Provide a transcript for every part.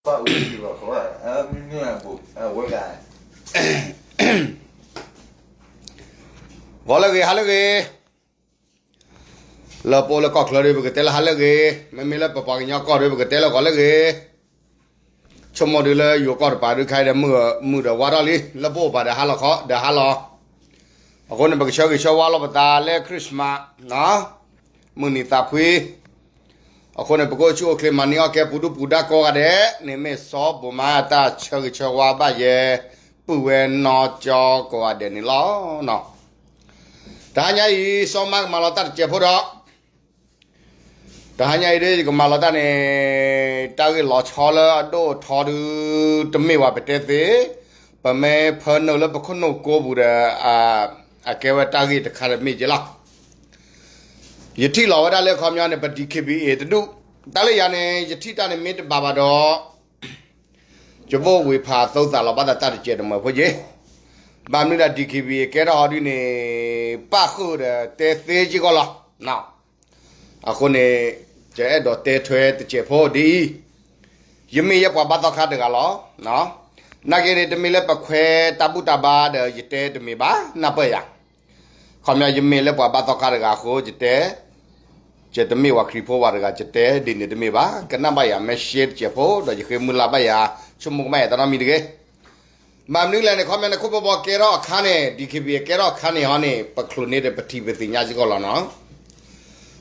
ဂီၤလၢအဂ့ၤ ဟါလၢအဂ့ၤ, လၢပအိၣ်လၢကီၢ်ချၢဒီး ပကတဲလၢဟါလၢအဂ့ၤ, မ့မ့ၢ်လၢပပှၤကညီကီၢ်ဒီး ပကတဲလၢဂီၤလၢအဂ့ၤ, ဆိကမိၣ်ဒုးလၢယိၤကီၢ်တပၤဒုးခါဒီး မုၢ်ဒီးဝါထီၣ်လံ, လၢပအိၣ်ပၤဒီးဟါလီၤခီ ဒီးဟါလီၤ, အဃိန့ၣ် ပကဆၢဂ့ၤဆၢဝါလိာ်ပသးလၢ Christmas မုၢ်နံၤသးဖှံ, အဃိန့ၣ် ပကအိၣ်ဆူၣ်အိၣ်ချ့ မၤန့ၢ်အီၣ်ကဲ ပူၤဒုၣ်ပူၤဒါကိးဂၤဒဲး, န့ၣ်မ့ၢ်စီၤဘိးမါတၢ်ဆၢဂ့ၤဆၢဝါဘၣ်ယဲ ပုၢ်ဝဲၢ်နီၢ်ကၠီကိးဂၤဒဲးန့ၣ်လီၤ. တဟါညါအံၤ စီၤမါကမၤလီၤတၢ်တစဲးဖိဒီး, တဟါညါအံၤဒ်ယကမၤလီၤတၢ်န့ၣ်, တၢ်ဂ့ၢ်လီၤဆီလၢအဒိၣ်အထီဒုး တမ့ၢ်ဝဲပတဲသ့, ပမ့ၢ်ဖၢနုာ်လၢပခိၣ်နူာ်ကိးပူၤဒီး အကဲဝဲတၢ်ဂ့ၢ်တခါတမ့ၢ်က့လီၤ. ယထံၣ်လီၤဝဲဒၣ်လၢခီပညီန့ၣ် ပ DKBA တဒူၣ်, တၢ်လၢယၤန့ၣ် ယထံၣ်တၢ်န့ၣ်မ့ၢ်တဘၣ်ဘၣ်ဒီး ယဘၣ်ဝ့ၤဖးသိသးလီၤဘၣ်သးတၢ်တစဲးတမၢဖိက့, ဘၣ်မနုၤဒၣ် DKBA ကဲထီၣ်ဟီဒုးန့ၣ် ပၣ်ဃုာ်ဒီးတဲသ့က့ၢ်ကီလီၤ. အဃိန့ၣ် ယအဲၣ်ဒိးတဲထွဲတစဲးဖိဒ်အံၤ, ယမ့ၢ်ယဲပှၤဘါသီခါတဂၤလီၤ. နာ်က့န့ၣ် တမ့ၢ်လၢပခွဲးတၢ်ဘူၣ်တၢ်ဘါဒီး ယတဲတမ့ၢ်ဘၣ်, နၢ်ပၢၢ်ယၤ, ခီပညီ ယမ့ၢ်လၢပှၤဘါသီခါတဂၤအဃိ ယတဲ, ယတမ့ၢ်ပှၤခရံာ်ဖိဝဲတဂၤ ယတဲဒ်န့ၣ်တမ့ၢ်ဘၣ်, ကနၣ်ဘၣ်ယၤ မ့ၢ်ရှဲတစဲးဖိ ဒီးယဃ့မုၢ်လၢ်ဘၣ်ယၤ, ဆိကမိၣ်ကမၣ်ယၤတၢ်နီတမံၤတဂ့ၤ. ဘၣ်မနုၤလဲၣ်န့ၣ် ခီပညီန့ၣ် ခိၣ်ဖီဘီကဲထီၣ်အခါန့ၣ် DKBA ကဲထီၣ်အခါန့ၣ်ဟီန့ၣ် ပချိၣ်န့ၢ်ဒီးပထံၣ်ပသ့ၣ်ညါစ့ၢ်ကီးလီၤနီၤ.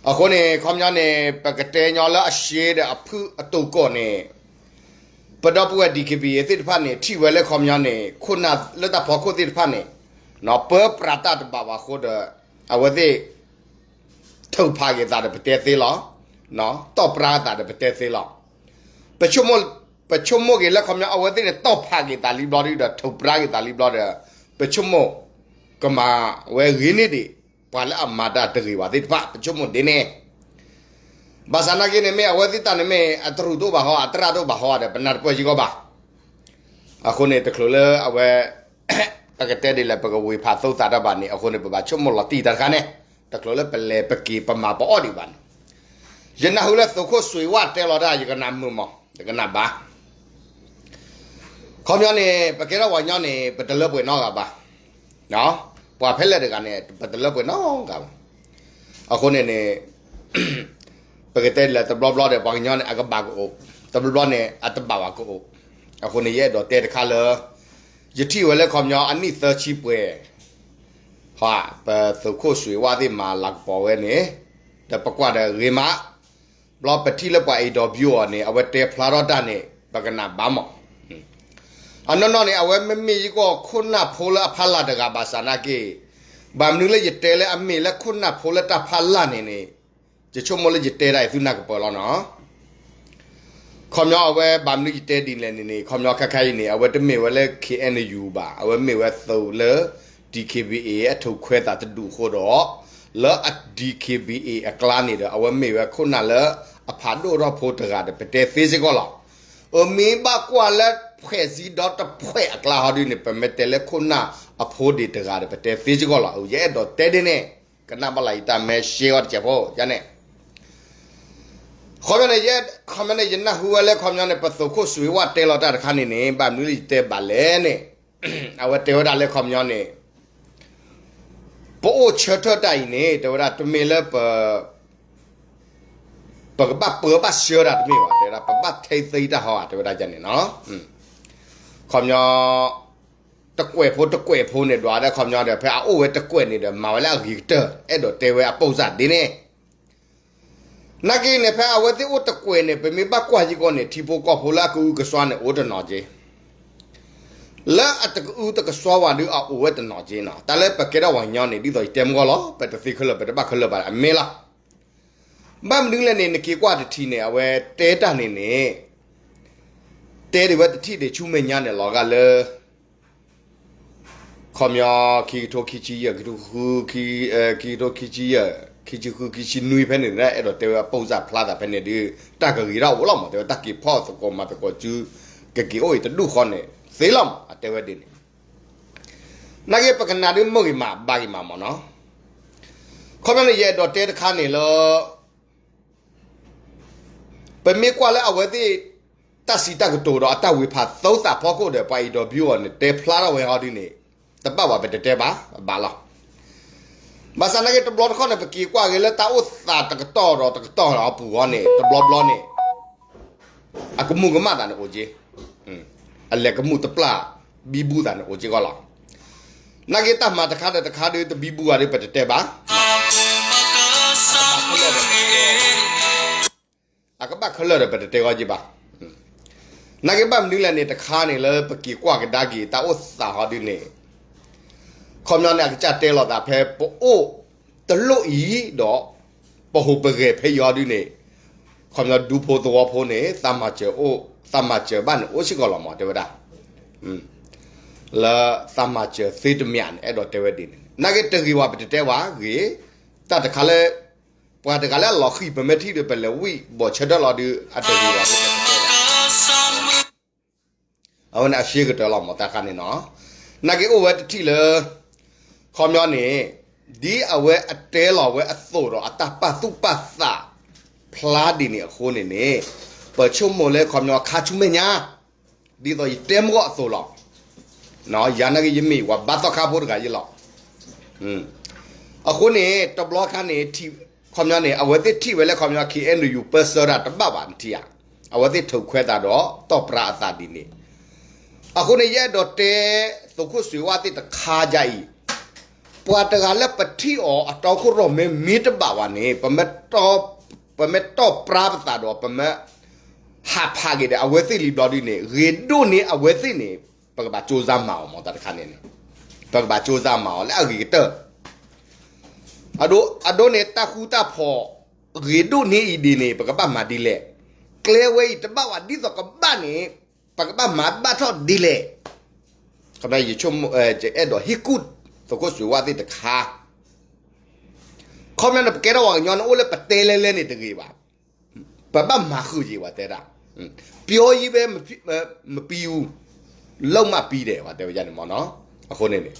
အဃိန့ၣ် ခီပညီန့ၣ် ပကတဲညီလၢအရှဲဒီးအဖုၣ်အတိၢ်ကီၢ်န့ၣ် ပဒီပုၢ်ဝဲၢ် DKBA သ့ၣ်တဖၣ်န့ၣ် ထံၣ်ဝဲလၢခီပညီန့ၣ် ခိၣ်နၢ်လၢတၢ်ဖီခိၣ်သ့ၣ်တဖၣ်န့ၣ် ပၢပြးတၢ်တဘၣ်ဘၣ်အဃိဒီး အဝဲသ့ၣ် ထုးဖးက့ၤသးဒီးပတဲသ့လီၤ. တီၣ်ပြးသးဒီးပတဲသ့လီၤ. ပဆိကမိၣ်, ပဆိကမိၣ်က့ၤလၢခီပညီ အဝဲသ့ၣ်န့ၣ် တီၣ်ဖးက့ၤသးလံဘျီဒုးဒီး ထုးပြးက့ၤသးလံဘျီဒီး ပဆိကမိၣ် ကမၤဝဲဂ့ၤန့ၢ်ဒံး ပှၤလၢအမၤတၢ်တဂ့ၤဘၣ်သ့ၣ်တဖၣ် ပဆိကမိၣ်ဒ်န့ၣ်. ဘၣ်ဆၣ်နာ်က့န့ၣ် မ့ၢ်အဝဲသ့ၣ်တၢ်န့ၣ်မ့ၢ်အတရူးတအိၣ်ဘၣ်ဟီ အတရၣ်တအိၣ်ဘၣ်ဟီဒီး ပနၢ်တပၢၢ်စ့ၢ်ကီးဘၣ်. အဃိန့ၣ် တချုးလၢအဝဲ ပကတဲဒ်လဲၣ် ပကဝ့ၤဖးသိသးတၢ်ဘၣ်န့ၣ် အဃိန့ၣ် ပဘၣ်ဆိကမိၣ်လီၤတံၢ်တၢ်တခါန့ၣ် တချုးလၢပလဲၤပက့ၤပမၤပအီၣ်ဒံးဘၣ်န့ၣ် ယနၢ်ဟူလၢသုးခိၣ်စွ့ၤဝၣ်တဲလီၤတၢ် ယကနၣ်မုာ်မး ယကနၣ်ဘၣ်. ခီပညီန့ၣ် ပကဲထီၣ်ပှၤကညီန့ၣ် ပတလၢပှဲၤနီတဂၤဘၣ်. ပှၤဖဲလဲၣ်တဂၤန့ၣ် ပတလၢပှဲၤနီတဂၤဘၣ်. အဃိန့ၣ်န့ၣ် ပကတဲဒ်လဲၣ် တဘျီဘျီဒီး ပှၤကညီန့ၣ် အကဘၣ်ကအိၣ်, တဘျီဘျီန့ၣ် အတဘၣ်ဘၣ်ကအိၣ်. အဃိန့ၣ် ယအဲၣ်ဒိးတဲတခါလၢ ယထံၣ်ဝဲလၢခီပညီအနံၣ်သၢဆံပှဲၤ ပသုးခိၣ်စွ့ၤဝၣ်သ့ၣ်မၤလၤကပီၤဝဲန့ၣ် ဒီးပကွၢ်ဒီးဂ့ၤမး, ဘျီပထံၣ်လၢပှၤအ့ၣ်ဒီးဘျီအီၤန့ၣ် အဝဲတဲဖျါထီၣ်တၢ်န့ၣ် ပကနၣ်ဘၣ်မး. အနီၢ်နီၢ်န့ၣ် အဝဲမ့မ့ၢ်ယကီၢ်ခိၣ်နၢ်ဖိလၢအဖီလာ်တဂၤဘၣ်ဆၣ်နာ်က့, ဘၣ်မနုၤလၢယတဲလၢအမ့ၢ်လၢခိၣ်နၢ်ဖိလၢတၢ်ဖီလာ်န့ၣ်န့ၣ်, ယဆိကမိၣ်လၢယတဲတၢ်အံၤသုနၢ်ကပၢၤလီၤနီၤ. ခီပညီအဝဲဘၣ်မနုၤယတဲဒ်လဲၣ်န့ၣ်န့ၣ် ခီပညီခဲခါအံၤန့ၣ် အဝဲတမ့ၢ်ဝဲလၢ K N U ဘၣ်, အဝဲမ့ၢ်ဝဲသုးလၢ D K B A အထုးခွဲးသးတဒူၣ်အဃိဒီး လၢအ D K B A အကျါန့ၣ်ဒီး အဝဲမ့ၢ်ဝဲခိၣ်နၢ်လၢအဖးဒိၣ်ထီၣ်ဖိတဂၤဒီး ပတဲသ့စ့ၢ်ကီးလီၤ. အမ့ၢ်ဘၣ်ကွၢ်လၢ ဖွဲ့စည်း ဒီတဖွဲ့အကျါဟီဒ်န့ၣ် ပမ့ၢ်တဲလၢခိၣ်နၢ်အဖိဒံးတဂၤဒီး ပတဲသ့စ့ၢ်ကီးလီၤ. ယအဲၣ်ဒိးတဲဒ်န့ၣ် ကနၣ်ဘၣ်လၢယတၢ်မ့ၢ်ရှဲအီၤတစဲးဖိ ယန့ၣ် ခီပညီန့ၣ် ယ ခီပညီန့ၣ် ယနၢ်ဟူဝဲလၢခီပညီန့ၣ် ပသုးခိၣ်စွ့ၤဝၣ်တဲလီၤတၢ်တခါန့ၣ်န့ၣ် ဘၣ်မနုၤလၢယတဲဘၣ်လဲၣ်န့ၣ် အဝဲတဲဝဲဒၣ်လၢခီပညီန့ၣ် ပအိၣ်ဆၢထၢၣ်တၢ်အံၤန့ၣ် တဲဝဲဒၣ်တမ့ၢ်လၢပ ပကဘၣ်ပၢဘၣ်ဆှၢတၢ်တမ့ၢ်ဘၣ်, တဲဝဲဒၣ် ပဘၣ်ထဲသ့တၢ်ဟီဧါ တဲဝဲဒၣ်န့ၣ်နီၤ. ခီပညီ တကွဲးဖိတကွဲးဖိန့ၣ် ဒွးဒၣ်ခီပညီဒီး ဖဲအအိၣ်ဝဲတကွဲးန့ၣ်ဒီး မၤဝဲလၢအဂ့ၤကတၢၢ် အဲၣ်ဒိးတဲဝဲအပိၢ်စၢ်ဒ်န့ၣ် နာ်က့န့ၣ် ဖဲအဝဲသ့ၣ်အိၣ်တကွဲးန့ၣ် ပမ့ၢ်ဘၣ်ကွၢ်စ့ၢ်ကီးန့ၣ် ထံဖိကီၢ်ဖိလၢအကအုကစွါန့ၣ် အိၣ်တနီၤက့, လၢအတကအုတကစွါဝဲဒုး အအိၣ်ဝဲတနီၤက့နီၤ. တၢ်လၢပကဲထီၣ်ပှၤကညီန့ၣ် ဒ်သိးယတဲမုၢ်ဂီၢ်လီၤ, ပတသ့ခဲလၢာ် ပတဘၣ်ခဲလၢာ်ဘၣ် အမ့ၢ်လီၤ. ဘၣ်မနုၤလဲၣ်န့ၣ် နက့ၤကွၢ်တထံၣ်န့ၣ် အဝဲတဲတၢ်န့ၣ်န့ၣ် တဲဒံးဝဲတထံၣ်ဒံးဆူမဲာ်ညါန့ၣ် လီၤဂာ်လၢ ခီပညီ ခံကထိခံဆံယဲၢ် ခံကထိဃု ခံ ခံကထိခံဆံယဲၢ် ခံဆံဃု ခံဆံနွံဖဲန့ၣ် အဲၣ်ဒိးတဲဝဲအပိၢ်စၢ်ဖျါသးဖဲန့ၣ်ဒုး တၢ်ကဂ့ၤထီၣ်အိၣ်လီၤမး တဲဝဲတၢ်က့ၤဖီၣ်သကိးမၤသကိးစု ကက့ၤအိၣ်အံၤတဒူၣ်ဃီန့ၣ် သ့လီၤမး အတဲဝဲဒ်န့ၣ်. နာ်က့ ပကနၣ်ဒုးမုာ်ဂ့ၤမး ဘၣ်ဂ့ၤမးမးနီၤ. ခီပညီန့ၣ် ယအဲၣ်ဒိးတဲတခါန့ၣ်လၢ ပမ့ၢ်ကွၢ်လၢအဝဲသ့ၣ် တၢ်စံးတၢ်ကတိၤဒီးအတၢ်ဝ့ၤဖးသီသးဖီခိၣ်ဒီး ပှၤ A W အီၤန့ၣ် တဲဖျါထီၣ်ဝဲဟီဒ်န့ၣ် တဘၣ်ဝဲ ပတတဲဘၣ် ဘၣ်လီၤ. ဘၣ်ဆၣ်နာ်က့တဘျီတခီၣ်န့ၣ် ပက့ၤကွၢ်က့ၤလၢတၢ်အိၣ်သးတကတီၢ်ဒီးတကတီၢ်အပူၤအီၤန့ၣ် တဘျီဘျီန့ၣ် အကမူၣ်ကမၣ်သးန့ၣ်အိၣ်က့, အလဲၤကမူၣ်တပျၢ်ဘံဘူသးန့ၣ်အိၣ်က့ဂီၢ်လီၤ. နာ်က့တၢ်မၤတခါဒီးတခါဒီးတဘံဘူဂၤဒီး ပတတဲဘၣ် အကဘၣ်ခဲလၢာ်ဒီးပတတဲဂီၢ်က့ဘၣ်. နာ်က့ဘၣ်မနုၤလဲၣ်န့ၣ် တခါန့ၣ်လၢပက့ၤကွၢ်ကဒါက့ၤတၢ်အိၣ်သးဟီဒ်န့ၣ် ခီပညီန့ၣ် အကစၢ်တဲလီၤသးဖဲပအိၣ်တလိၣ်အံၤဒီး ပဟူးပဂဲၤဖဲအံၤဟီဒ်န့ၣ် ခီပညီဒူဖိသဝီဖိန့ၣ် သးမၤစၢၤအိၣ် သးမၤစၢၤဘၣ်န့ၣ်အိၣ်စ့ၢ်ကီးလီၤမး တဲဝဲဒၣ် လၢသးမၤစၢၤသ့တမံၤန့ၣ် အဲၣ်ဒိးတဲဝဲဒ်န့ၣ် နာ်က့တဂ့ၤဝဲ ပတတဲဝဲဂ့ၤ, တၢ်တခါလၢ ပှၤတဂၤလၢအလီၤဃံၤ ပမ့ၢ်ထံၣ်ဒီး ပလဲၤဝံၣ်ဘီၣ်ဆၢထၢၣ်လီၤဒီး အတဂ့ၤဝဲ အဝဲန့ၣ်အရှဲကတၢၢ်လီၤမး တၢ်တခါန့ၣ်နီၤ, နာ်က့အိၣ်ဝဲတထံၣ်လၢ ခီပညီန့ၣ် ဒ်အဝဲအတဲလီၤဝဲအသိးဒီးအတၢ်ပာ်သူၣ်ပာ်သးဖျါဒ်န့ၣ်အဃိန့ၣ်န့ၣ် ပဆိကမိၣ်လၢခီပညီခါဆူမဲာ်ညါ ဒ်သိးယတဲမ့ၢ်အသိးလီၤ. ယၤနာ်က့ယမ့ၢ်ဝဲဘါသီခါဖိတဂၤယလီၤ. အဃိန့ၣ် တဘျီခါန့ၣ် ခီပညီန့ၣ် အဝဲသ့ၣ်ထံၣ်ဝဲလၢခီပညီ K N U ပၢဆှၢတၢ်တဘၣ်ဘၣ်နထံၣ်ဧါ, အဝဲသ့ၣ်ထုးခွဲးသးဒီးတီၢ်ပြၢအသးဒ်န့ၣ်, အဃိန့ၣ် ယအဲၣ်ဒိးတဲ သုးခိၣ်စွ့ၤဝၣ်သ့ၣ်တခါယါအံၤ, ပှၤတဂၤလၢပထံၣ်အီၤအတီခိၣ်ရိၣ်မဲမ့ၢ်တဘၣ်ဝဲန့ၣ် ပမ့ၢ်တီၢ်ပြၢပသးဒီး ပမ့ၢ်ဟးဖးက့ၤဒီး အဝဲသ့ၣ်လံဘျီဒ်န့ၣ် ဂ့ၤဒိၣ်န့ၢ်အဝဲသ့ၣ်န့ၣ် ပကဘၣ်ကၠိစါမၤအီၤမး တၢ်တခါန့ၣ်န့ၣ် ပကဘၣ်ကၠိစါမၤအီၤလၢအဂ့ၤကတၢၢ် အဒိန့ၣ် တၢ်ဃူတၢ်ဖိး ဂ့ၤဒိၣ်န့ၢ်အံၤဒ်န့ၣ် ပကဘၣ်မၤဒ်လဲၣ်. ကျဲဝဲအံၤတဘၣ်ဝဲ ဒ်သိးကဘၣ်န့ၣ် ပကဘၣ်မၤဘၣ်ထီၣ်ဒ်လဲၣ်. ယအဲၣ်ဒိးဟ့ၣ်ကူၣ် သုးခိၣ်စွ့ၤဝၣ်သ့ၣ်တခါ, ခီပညီန့ၣ် ပကဲထီၣ်ပှၤကညီန့ၣ် အိၣ်လၢပတဲလဲလဲန့ၣ်တဂ့ၤဘၣ်. ပဘၣ်မၤဃုာ်က့ၤဝဲတဲဒၣ်, ပြောရေးပဲမပြီးဘူး, လုပ်မှပြီးတယ် ဝဲတဲဝဲန့ၣ်မးနီၤ. အဃိန့ၣ်န့ၣ်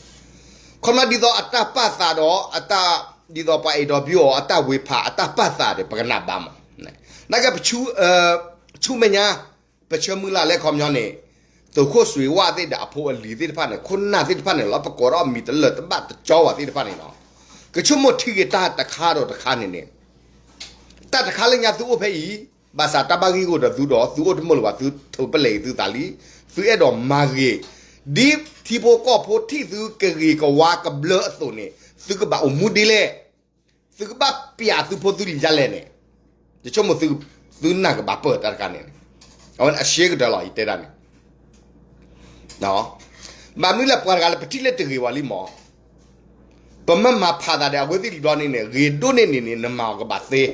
ခီပညီဒ်သိးအတၢ်ပာ်သးဒီး အတၢ်ဒ်သိးပှၤအဲၣ်ဒိးဘျုးအီၤ အတၢ်ဝ့ၤဖး အတၢ်ပာ်သးဒီး ပကနၣ်ဘၣ်မး. နာ်က့ ဆူမဲာ်ညါ ပဆၢမုၢ်လၢ်လၢခီပညီန့ၣ် သုးခိၣ်စွ့ၤဝၣ်သ့ၣ်ဒီးအဖိအလံၤသ့ၣ်တဖၣ်န့ၣ် ခိၣ်နၢ်သ့ၣ်တဖၣ်န့ၣ်လီၤ ပကိးထီၣ်အမံၤတလၢာ်တဘၣ်တကၠီဝဲသ့ၣ်တဖၣ်န့ၣ်နီၤ, ကဆိကမိၣ်ထံဂ့ၤတၢ်တခါဒီးတခါန့ၣ်န့ၣ် တၢ်တခါလၢညါသုအိၣ်ဖဲအံၤ, ဘၣ်ဆၣ်တၢ်ဘၣ်ဂ့ၢ်ဂီၢ်ဒီးသုဒီး သုအိၣ်တမုာ်လၢၤဘၣ် သုထုးပလဲၤဂ့ၤသုသးလံ, သုအဲၣ်ဒိးမၤဂ့ၤ, ဒ်ထံဖိကီၢ်ဖိထံၣ်သုကဂ့ၤကဝါကဘျၢအသိးန့ၣ် သုကဘၣ်အိၣ်မူဒ်လဲၣ်, သုကဘၣ်ပျးသုဖိသုလံၤဒ်လဲၣ်န့ၣ်, ယဆိကမိၣ်သု သုနၢ်ကဘၣ်ပၢၢ်တၢ်တခါန့ၣ်, အဝဲန့ၣ်အရှဲကတၢၢ်လီၤ ယတဲဒၣ်န့ၣ် ဘၣ်မနုၤလဲၣ် ပှၤတဂၤလၢပထံၣ်လၢတဂ့ၤဝဲလံမး, ပမ့ၢ်မၤဖးသးဒီး အဝဲသ့ၣ်လံဘျီန့ၣ်န့ၣ် ဂ့ၤဒိၣ်န့ၢ်န့ၣ်န့ၣ် နမၤအီၤကဘၣ်သ့,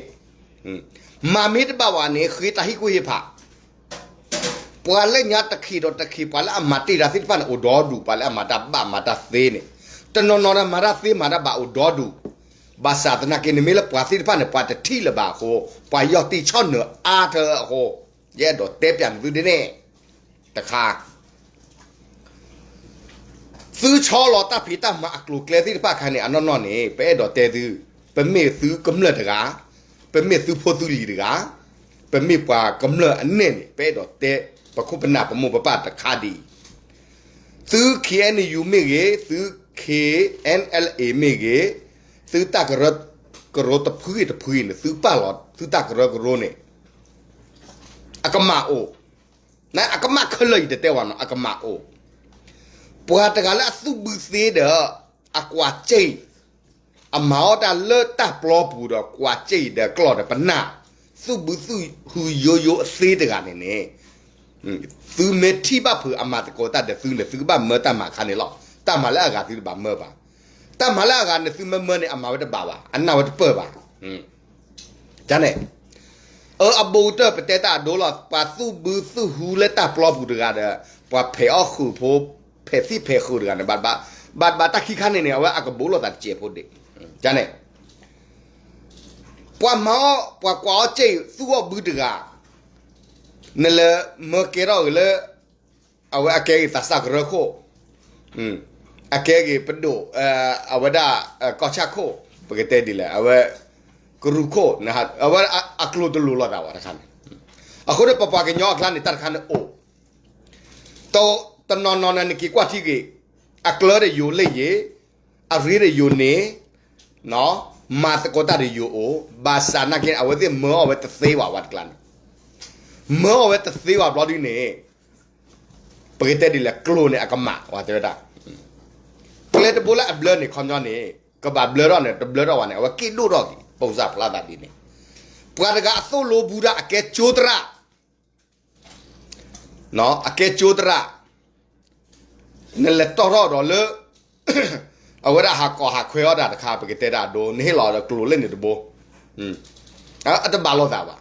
မၤမ့ၢ်တဘၣ်ဝဲန့ၣ် ဃ့တၢ်ဟ့ၣ်ကူၣ်ဟ့ၣ်ဖး, ပှၤလၢညါတခ့ဒီးတခ့ ပှၤလၢအမၤတ့ၢ်တၢ်သ့ၣ်တဖၣ်န့ၣ် အိၣ်ဒီဒူၣ်, ပှၤလၢအမၤတၢ်ဘၣ်မၤတၢ်သ့န့ၣ်, တနီၤနီၤဒီးမၤတၢ်သ့မၤတၢ်ဘၣ်အိၣ်ဒီဒူၣ်, ဘၣ်ဆၣ်သနာ်က့န့ၣ် မ့ၢ်လၢပှၤသ့ၣ်တဖၣ်န့ၣ် ပှၤတထံၣ်လၢၤဘၣ်အဃိ, ပှၤယီၢ်တံၢ်ဆီၣ်နၢၤအါထၢအဃိ, ယအဲၣ်ဒိးတဲပျးန့ၢ်သုဒ်န့ၣ်, တခါ သုဆီလီၤတၢ်ဖံးတၢ်မၤအကျိၤအကျဲသ့ၣ်တဖၣ်အခါန့ၣ် အနီၢ်နီၢ်န့ၣ် ပအဲၣ်ဒိးတဲသု, ပမ့ၢ်သုကမျၢၢ်တဂၤ, ပမ့ၢ်သုဖိသုလံၤတဂၤ, ပမ့ၢ်ပှၤကမျၢၢ်အနဲၣ်န့ၣ် ပအဲၣ်ဒိးတဲ ပခိၣ်ပနၢ်ပမိၢ်ပပၢ်တခါဒ်အံၤ, သု K N U မ့ၢ်ဂ့ၤ, သု K N L A မ့ၢ်ဂ့ၤ, သုတၢ်ကရၢကရိတဖုဂ့ၤတဖုဂ့ၤန့ၣ် သုပာ်လီၤသုတၢ်ကရၢကရိန့ၣ် အကမၣ်အိၣ်, အကမၣ်ခဲလၢာ်အံၤတတဲဝဲနီၤ အကမၣ်အိၣ်, ပှၤတဂၤလၢအသူၣ်ဘုသ့ဒီး အကွၢ်စ့ၣ်, အမၤအီၣ်တၢ်လၢတၢ်ပျီပူၤဒီးကွၢ်စ့ၣ်ဒီးကျီၢ်ဒီးပနၢ်, သူၣ်ဘုသူၣ်ဟုယိယိအသ့တဂၤန့ၣ်န့ၣ်, သုမ့ၢ်ထံၣ်ဘၣ်ဖုးအမၤသကိးတၢ်ဒီးသုန့ၣ် သုကဘၣ်မၢတၢ်မၤအခါန့ၣ်လီၤ. တၢ်မၤလၢအဂၤသုတဘၣ်မၢဘၣ်. တၢ်မၤလၢအဂၤန့ၣ် သုမၢမၢန့ၣ် အမၤဝဲတဘၣ်ဘၣ်, အနၢ်ဝဲတပၢၢ်ဘၣ်. န့ၣ်, အၢ အဘူးကတၢၢ်ပတဲတၢ်အဒိလီၤ. ပှၤသူၣ်ဘုသူၣ်ဟုလၢတၢ်ပျီပူၤတဂၤဒီး ပှၤဖဲးအီၣ်ဃုာ်ဖိ, ဖဲးသံၣ်ဖဲးဃုာ်တဂၤန့ၣ် ဘၣ်ဘၣ်တၢ်ခံခါန့ၣ်န့ၣ် အဝဲအကဘူးလိာ်သးတစဲးဖိဒံး. န့ၣ်, ပှၤမၤအီၣ် ပှၤကွၢ်အီၣ်စ့ၣ်သူၣ်အီၣ်ဘုတဂၤ, နလဲၤမၢကဲထီၣ်ဂ့ၤလၢ အဝဲအကဲဂ့ၤသးစၢ်ကရၢခိၣ်, အကဲဂ့ၤပဒိၣ်, အဝဲဒၣ် ကီၢ်ဆၣ်ခိၣ်, ပကတဲဒ်လဲၣ်, အဝဲ ကရူၢ်ခိၣ်, အဝဲအကျိၤတလိၤလိာ်သးဘၣ်တခါန့ၣ်, အဃိန့ၣ် ပပှၤကညီအကျါန့ၣ် တၢ်တခါန့ၣ်အိၣ် တနီၤနီၤန့ၣ် နက့ၤကွၢ်ထံဂ့ၤ, အကျၢၤဒီးယိၤလ့ၣ်ယ့ၣ်, အရ့ဒီးယိၤန့ၣ်, မၤသကိးတၢ်ဒီးယိၤအိၣ်, ဘၣ်ဆၣ်နာ်က့ အဝဲသ့ၣ်မၢအီၣ်ဝဲတသ့ဘၣ် ပှၤတကျါန့ၣ်, မၢအီၣ်ဝဲတသ့ဘၣ်ဘျီဒုန့ၣ်, ပကတဲဒ်လဲၣ် ကျိၤန့ၣ်အကမၣ်ဝဲတဲဝဲဒၣ်, ကျဲတဘိလၢအဘျၢန့ၣ် ခီပညီန့ၣ် ကဘၣ်ဘျၢထီၣ်န့ၣ် တဘျၢထီၣ်ဘၣ်န့ၣ် အဝဲက့ၤဒိၣ်ထီၣ်က့ၤ ပိာ်စၢ်ဖျါသးဒ်န့ၣ်, ပှၤတဂၤအသိၣ်လိဘူးဒၣ်အကဲကၠိသရၣ် အကဲကၠိသရၣ်, နလဲၤတီၢ်ထီၣ်ဒီးလၢ အဝဲဒၣ်ဟးကိးဟးခွဲးအီၣ်တၢ်တခါ ပကတဲတၢ်အဒိ နဟ့ၣ်လီၤဒီးကျိၤလ့ၣ်န့ၣ်တဘိ, အတဘၣ်လိာ်သးဘၣ်.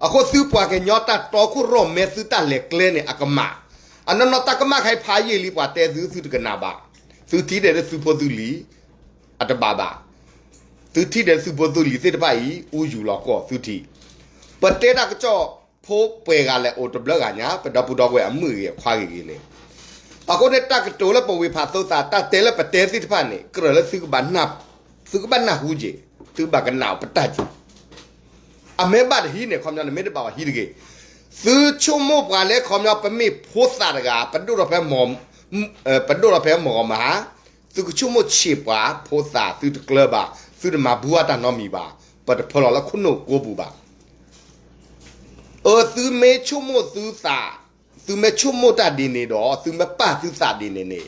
အဃိသုပှၤကညီတၢ်တီခိၣ်ရိၣ်မဲသုတၢ်လဲၤကျဲန့ၣ် အကမၣ်, အနီၢ်နီၢ်တၢ်ကမၣ်ခဲအံၤဖးယံာ်လံ ပှၤတဲသု သုတကနၣ်ဘၣ်, သုထံၣ်ဒဲးလၢသုဖိသုလံၤ အတဘၣ်ဘၣ်, သုထံၣ်ဒဲးသုဖိသုလံၤသ့ၣ်တဖၣ်အံၤ အူယူၤလီၤကီၢ်သုထံၣ်, ပတဲတၢ်ကစီၣ်ဖိပှဲၤဂၤလဲၣ်အိၣ်တဘျီဂၤညါ ပဒီပုၢ်ဒီဝဲၢ်အမုၣ်ဂ့ၤအခွါဂ့ၤဂ့ၤန့ၣ်, အဃိန့ၣ်တၢ်ကတိၤလၢပဝ့ၢ်ဖးသိသး တၢ်တဲလၢပတဲသ့ၣ်တဖၣ်န့ၣ် ကြၢးလၢသုကဘၣ် သုကဘၣ်နၢ်ဟူက့ၤ, သုကဘၣ်ကနၣ်အီၤပတၢ်က့ၤ အမ့ၢ်ဘၣ်တဟံးန့ၣ် ခီပညီန့ၣ် မ့ၢ်တဘၣ်ဘၣ်ဟံးတဂ့ၤ. သုဆိကမိၣ်ပှၤလၢခီပညီ ပမ့ၢ်ဖိသၣ်တဂၤ ပဒိၣ်ထီၣ်ဖဲ ပဒိၣ်ထီၣ်ဖဲမဂီၢ်မဟါ, သုကဆိကမိၣ်ဆံးပှၤဖိသၣ် သုတကျၢၤဘၣ်, သုတမၤဘူၣ်အတၢ်နီတမံၤဘၣ်, ပတဖၢလီၤလၢခိၣ်နူာ်ကိးပူၤဘၣ်. အၢ သုမ့ၢ်ဆိကမိၣ်သုသး, သုမ့ၢ်ဆိကမိၣ်တၢ်ဒ်န့ၣ်ဒီး သုမ့ၢ်ပာ်သုသးဒ်န့ၣ်န့ၣ်,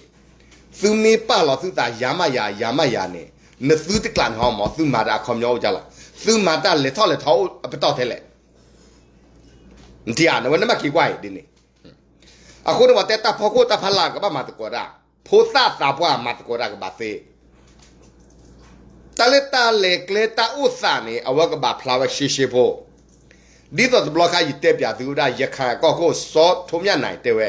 သုမ့ၢ်ပာ်လီၤသုသးယၤမးယၤ ယၤမးယၤန့ၣ်, နသုတကျးန့ၣ်ဟီမး သုမၤတၢ်အခီပညီအိၣ်ကလီၤ, သုမၤတၢ်လဲၤထီၣ်လဲၤထီအိၣ်အပတီၢ်ထဲလဲၣ်. နထံၣ်ဧါ နဝဲနဘၣ်က့ၤကွၢ်အံၤဒ်န့ၣ်, အဃိန့ၣ် ပှၤတဲတၢ်ဖီခိၣ်တၢ်ဖီလာ်ကဘၣ်မၤသကိးတၢ်, ဖိသၣ်သးပှၢ်မၤသကိးတၢ်ကဘၣ်သ့ တၢ်လၢတၢ်လဲၤကျဲတၢ်အိၣ်သးန့ၣ် အဝဲကဘၣ်ဖျါဝဲရှဲရှဲဖိ, ဒ်သိးတဘျီခါယတဲပၠးသုဝဲဒၣ် ရခိုင်အကီၢ်ခိၣ် စီၤထိးမြတ်နိုင်တဲဝဲ,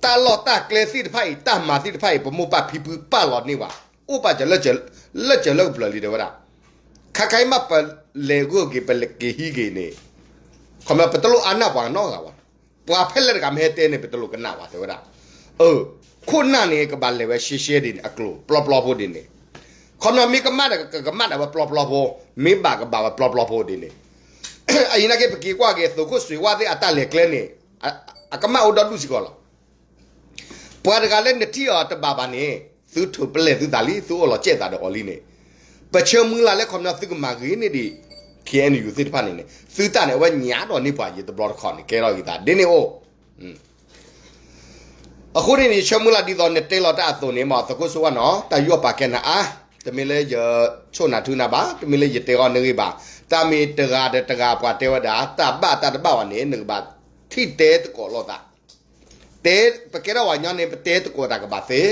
တၢ်လီၢ်တၢ်ကျဲသ့ၣ်တဖၣ်အံၤ တၢ်မၤသ့ၣ်တဖၣ်အံၤ ပမိၢ်ပၢ်ဖံဖုပာ်လီၤန့ၢ်ဝဲ, အိၣ်ပာ်စၢၤ လၢစၢၤလၢကပျၢၤလံတဲဝဲဒၣ်, ခါခါအံၤမးပလဲၤဂုာ်က့ၤ ပလဲၤက့ၤဟံးက့ၤန့ၣ်, ခီမ့ၢ်ပတလိၣ်အါနၢ်ပှၤနီတဂၤဘၣ်, ပှၤဖဲလဲၣ်တဂၤမ့ၢ်ဟဲတဲန့ၣ် ပတလိၣ်ကနၣ်ဘၣ်တဲဝဲဒၣ်. အၢ ခိၣ်နၢ်န့ၣ် ကဘၣ်လဲၤဝဲရှဲရှဲဒ်န့ၣ် အကျိၤပျီပျီဖိဒ်န့ၣ်, ခီပညီမ့ၢ်ကမၣ်ဒီး ကကမၣ်ဒၣ်ဝဲပျီပျီဖိ, မ့ၢ်ဘၣ်ကဘၣ်ဝဲပျီပျီဖိဒ်န့ၣ်, အအံၤနာ်က့ ပက့ၤကွၢ်က့ၤ သုးခိၣ်စွ့ၤဝၣ်သ့ၣ်အတၢ်လဲၤကျဲန့ၣ်, အကမၣ်အိၣ်ဒီဒူၣ်စ့ၢ်ကီးလီၤ. ပှၤတဂၤလၢနထံၣ်အီၤတဘၣ်ဘၣ်န့ၣ် သုထုးပလဲၢ်သုသးလံ သုအိၣ်လီၤစဲးသးဒီးအီၤလံန့ၣ်, ပဆၢမုၢ်လၢ်လၢခီပညီသုကမၤဂ့ၤန့ၢ်ဒံး ခ့ၣ်အဲၣ်ယူၣ်သ့ၣ်တဖၣ်န့ၣ်န့ၣ် သုတၢ်န့ၣ် အဝဲညါဒီးန့ၢ်ပှၤယံၤတဘျီတခီၣ်န့ၣ် ကဲထီၣ်ဂ့ၤသးဒ်န့ၣ်အိၣ်. အဃိန့ၣ်န့ၣ် ဆၢမုၢ်လၢ်ဒ်သိးနတဲလီၤတၢ်အသိးန့ၣ် မ့ၢ်သုးခိၣ်စိဝါနီၤ တၢ်ယူးယီၣ်ပာ်ကဲနၤအါ, တမ့ၢ်လၢယဆိၣ်နၤထုနၤဘၣ်, တမ့ၢ်လၢယတဲအီၤန့ၣ်ဂ့ၤဘၣ်, တၢ်မ့ၢ်တဂၤဒီးတဂၤပှၤတဲဝဲဒၣ် တၢ်ဘၣ်တၢ်တဘၣ်ဘၣ်န့ၣ် နကဘၣ်ထံၣ်တဲသကိးလိာ်သး, တဲ, ပကဲထီၣ်ပှၤကညီန့ၣ် ပတဲသကိးတၢ်ကဘၣ်သ့,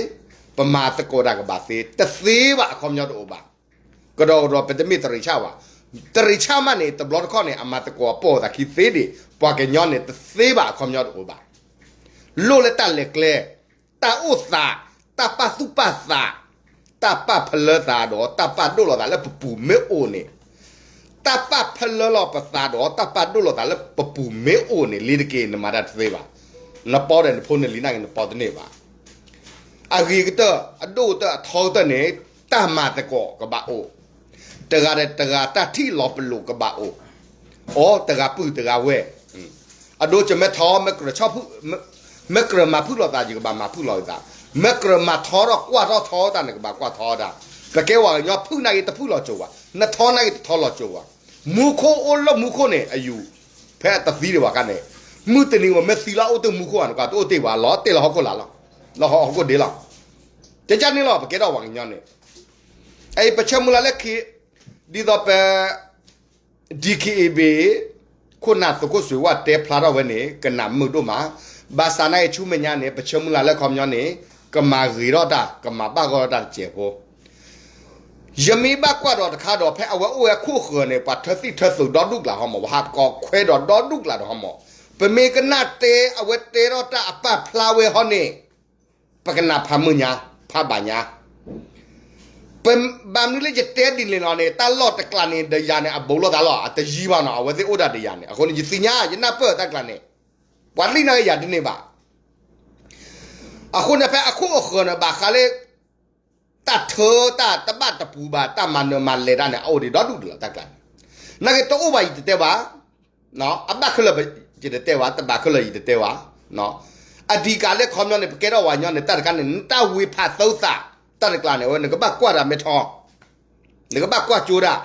ပမၤသကိးတၢ်ကဘၣ်သ့, တသ့ဘၣ်အခီပညီတအိၣ်ဘၣ်. ကဒီးကဒီး ပတမ့ၢ်တရံးဆၣ်ဘၣ်. တရံးဆၣ်မးန့ၣ် တဘျီတခီၣ်န့ၣ် အမၤသကိးအပိာ်သးခံသ့ဒံး ပှၤကညီန့ၣ် တသ့ဘၣ်အခီပညီတအိၣ်ဘၣ်. လိၣ်လၢတၢ်လဲၤကျဲ, တၢ်အိၣ်သး, တၢ်ပာ်သူၣ်ပာ်သး, တၢ်ပာ်ဖလၢသးဒီး တၢ်ပာ်ဒိၣ်လီၤသးလၢပပူၤမ့ၢ်အိၣ်န့ၣ်, တၢ်ပာ်ဖလၢလီၤပသးဒီး တၢ်ပာ်ဒိၣ်လီၤသးလၢပပူၤမ့ၢ်အိၣ်န့ၣ် လံတက့ၢ် နမၤတၢ်တသ့ဘၣ်. နပီဒီးနဖိနလံၤနာ်က့ နပီတန့ၢ်ဘၣ်. အဂ့ၤကတၢၢ် အဒိၣ်ကတၢၢ် အထီကတၢၢ်န့ၣ် တၢ်မၤသကိးကဘၣ်အိၣ်, တဂၤဒီးတဂၤတၢ်ထံၣ်လီၤပလိာ်ကဘၣ်အိၣ်, အိၣ်တဂၤပုၢ်တဂၤဝဲၢ်, အဒိ ယမ့ၢ်ထီ မ့ၢ်ကြၢးဆီၣ်ဖုၣ်, မ့ၢ်ကြၢးမၤဖုၣ်လိာ်သး ယကဘၣ်မၤဖုၣ်လီၤသး, မ့ၢ်ကြၢးမၤထီထီၣ်ကွၢ်ထီၣ်ထီတၢ်န့ၣ် ကဘၣ်ကွၢ်ထီတၢ်, ပကဲပှၤကညီဖုၣ်နာ်က့ တဖုၣ်လီၤစိၤဘၣ်, နထီနာ်က့ တထီလီၤစိၤဘၣ်, မူခိၣ်အိၣ်လၢမူခိၣ်န့ၣ် အယူၤ, ဖဲအတသံဒံးဘၣ်အခါန့ၣ်, မုၢ်တနံၤဝဲမ့ၢ်သံလၢအအိၣ်တ့ၢ်မူခိၣ်ဧါ နကွၢ်တအိၣ်တ့ၢ်ဘၣ် လီၤတဲာ်လီၤဟီၣ်ခိၣ်လာ်လီၤ, လီၤဟီၣ်ခိၣ်ဒ့လီၤ. ကကန့ၣ်လီၤ ပကဲထီၣ်ပှၤကညီန့ၣ်, အအံၤပဆၢမုၢ်လၢ်လၢခံ, ဒ်သိးပ DKBA ခိၣ်နၢ်သုးခိၣ်စွ့ၤဝၣ်တဲဖျါထီၣ်ဝဲန့ၣ် ကနၣ်မုာ်ဒိၣ်မး, ဘၣ်ဆၣ်နာ်က့ဆူမဲာ်ညါန့ၣ် ပဆၢမုၢ်လၢ်လၢခီပညီန့ၣ် ကမၤဂ့ၤထီၣ်တၢ် ကမၤဘၣ်ဂီၢ်ထီၣ်တၢ်တစဲးဖိ ယမ့ၢ်ဘၣ်ကွၢ်ဒီးတခါဒီး ဖဲအဝဲအိၣ်ဝဲခိၣ်ဃၢၤန့ၣ် ပှၤထၢသံၣ်ထၢသိးဒီဒူၣ်ကျးဟီမး, ပှၤဟးကိးခွဲးဒီးဒီဒူၣ်ကျးဒီးဟီမး, ပမ့ၢ်ကနၣ်တဲအဝဲတဲထီၣ်တၢ်အပာ်ဖျါဝဲဟီန့ၣ် ပကနၣ်ဖးမုာ်ညါ, ဖးဘၣ်ညါ. ပဘၣ်မနုၤလၢယတဲဒ်န့ၣ်လီၤန့ၣ် တၢ်လီၢ်တကျးန့ၣ် ဒီးယၤန့ၣ် အဘူးလိာ်သးလီၤ, အတယံၤဘၣ်နီၤ, အဝဲသ့ၣ်အိၣ်ဒၣ်ဒီးယၤန့ၣ်, အဃိန့ၣ် ယသ့ၣ်ညါ ယနၢ်ပၢၢ်တၢ်ကျးန့ၣ်, ပှၤလံၣ်နာ်က့ယၤတန့ၢ်ဘၣ်. အဃိန့ၣ် ဖဲအခိၣ်အဃၢၤန့ၣ် ဘၣ်ဃးလၢ တၢ်ထၢတၢ်တဘၣ်တပူၤဘၣ် တၢ်မၤနၢၤမၤလဲၤတၢ်န့ၣ် အအိၣ်ဒံးဒီဒူၣ်ဒံးလီၤ တၢ်ကျးန့ၣ်, နာ်က့တအိၣ်ဘၣ်ယတတဲဘၣ်, အဘၣ်ခဲလၢာ်ယတတဲဝဲ, တဘၣ်ခဲလၢာ်ယတတဲဝဲ. အဓိကလၢခီပညီန့ၣ် ပကဲထီၣ်ပှၤကညီန့ၣ် တၢ်တခါန့ၣ် နတၢ်ဝ့ၤဖးသီသး တၢ်တကျါန့ၣ် အဝဲနကဘၣ်ကွၢ်တၢ်မဲထီ, နကဘၣ်ကွၢ်ကၠိဒၣ်.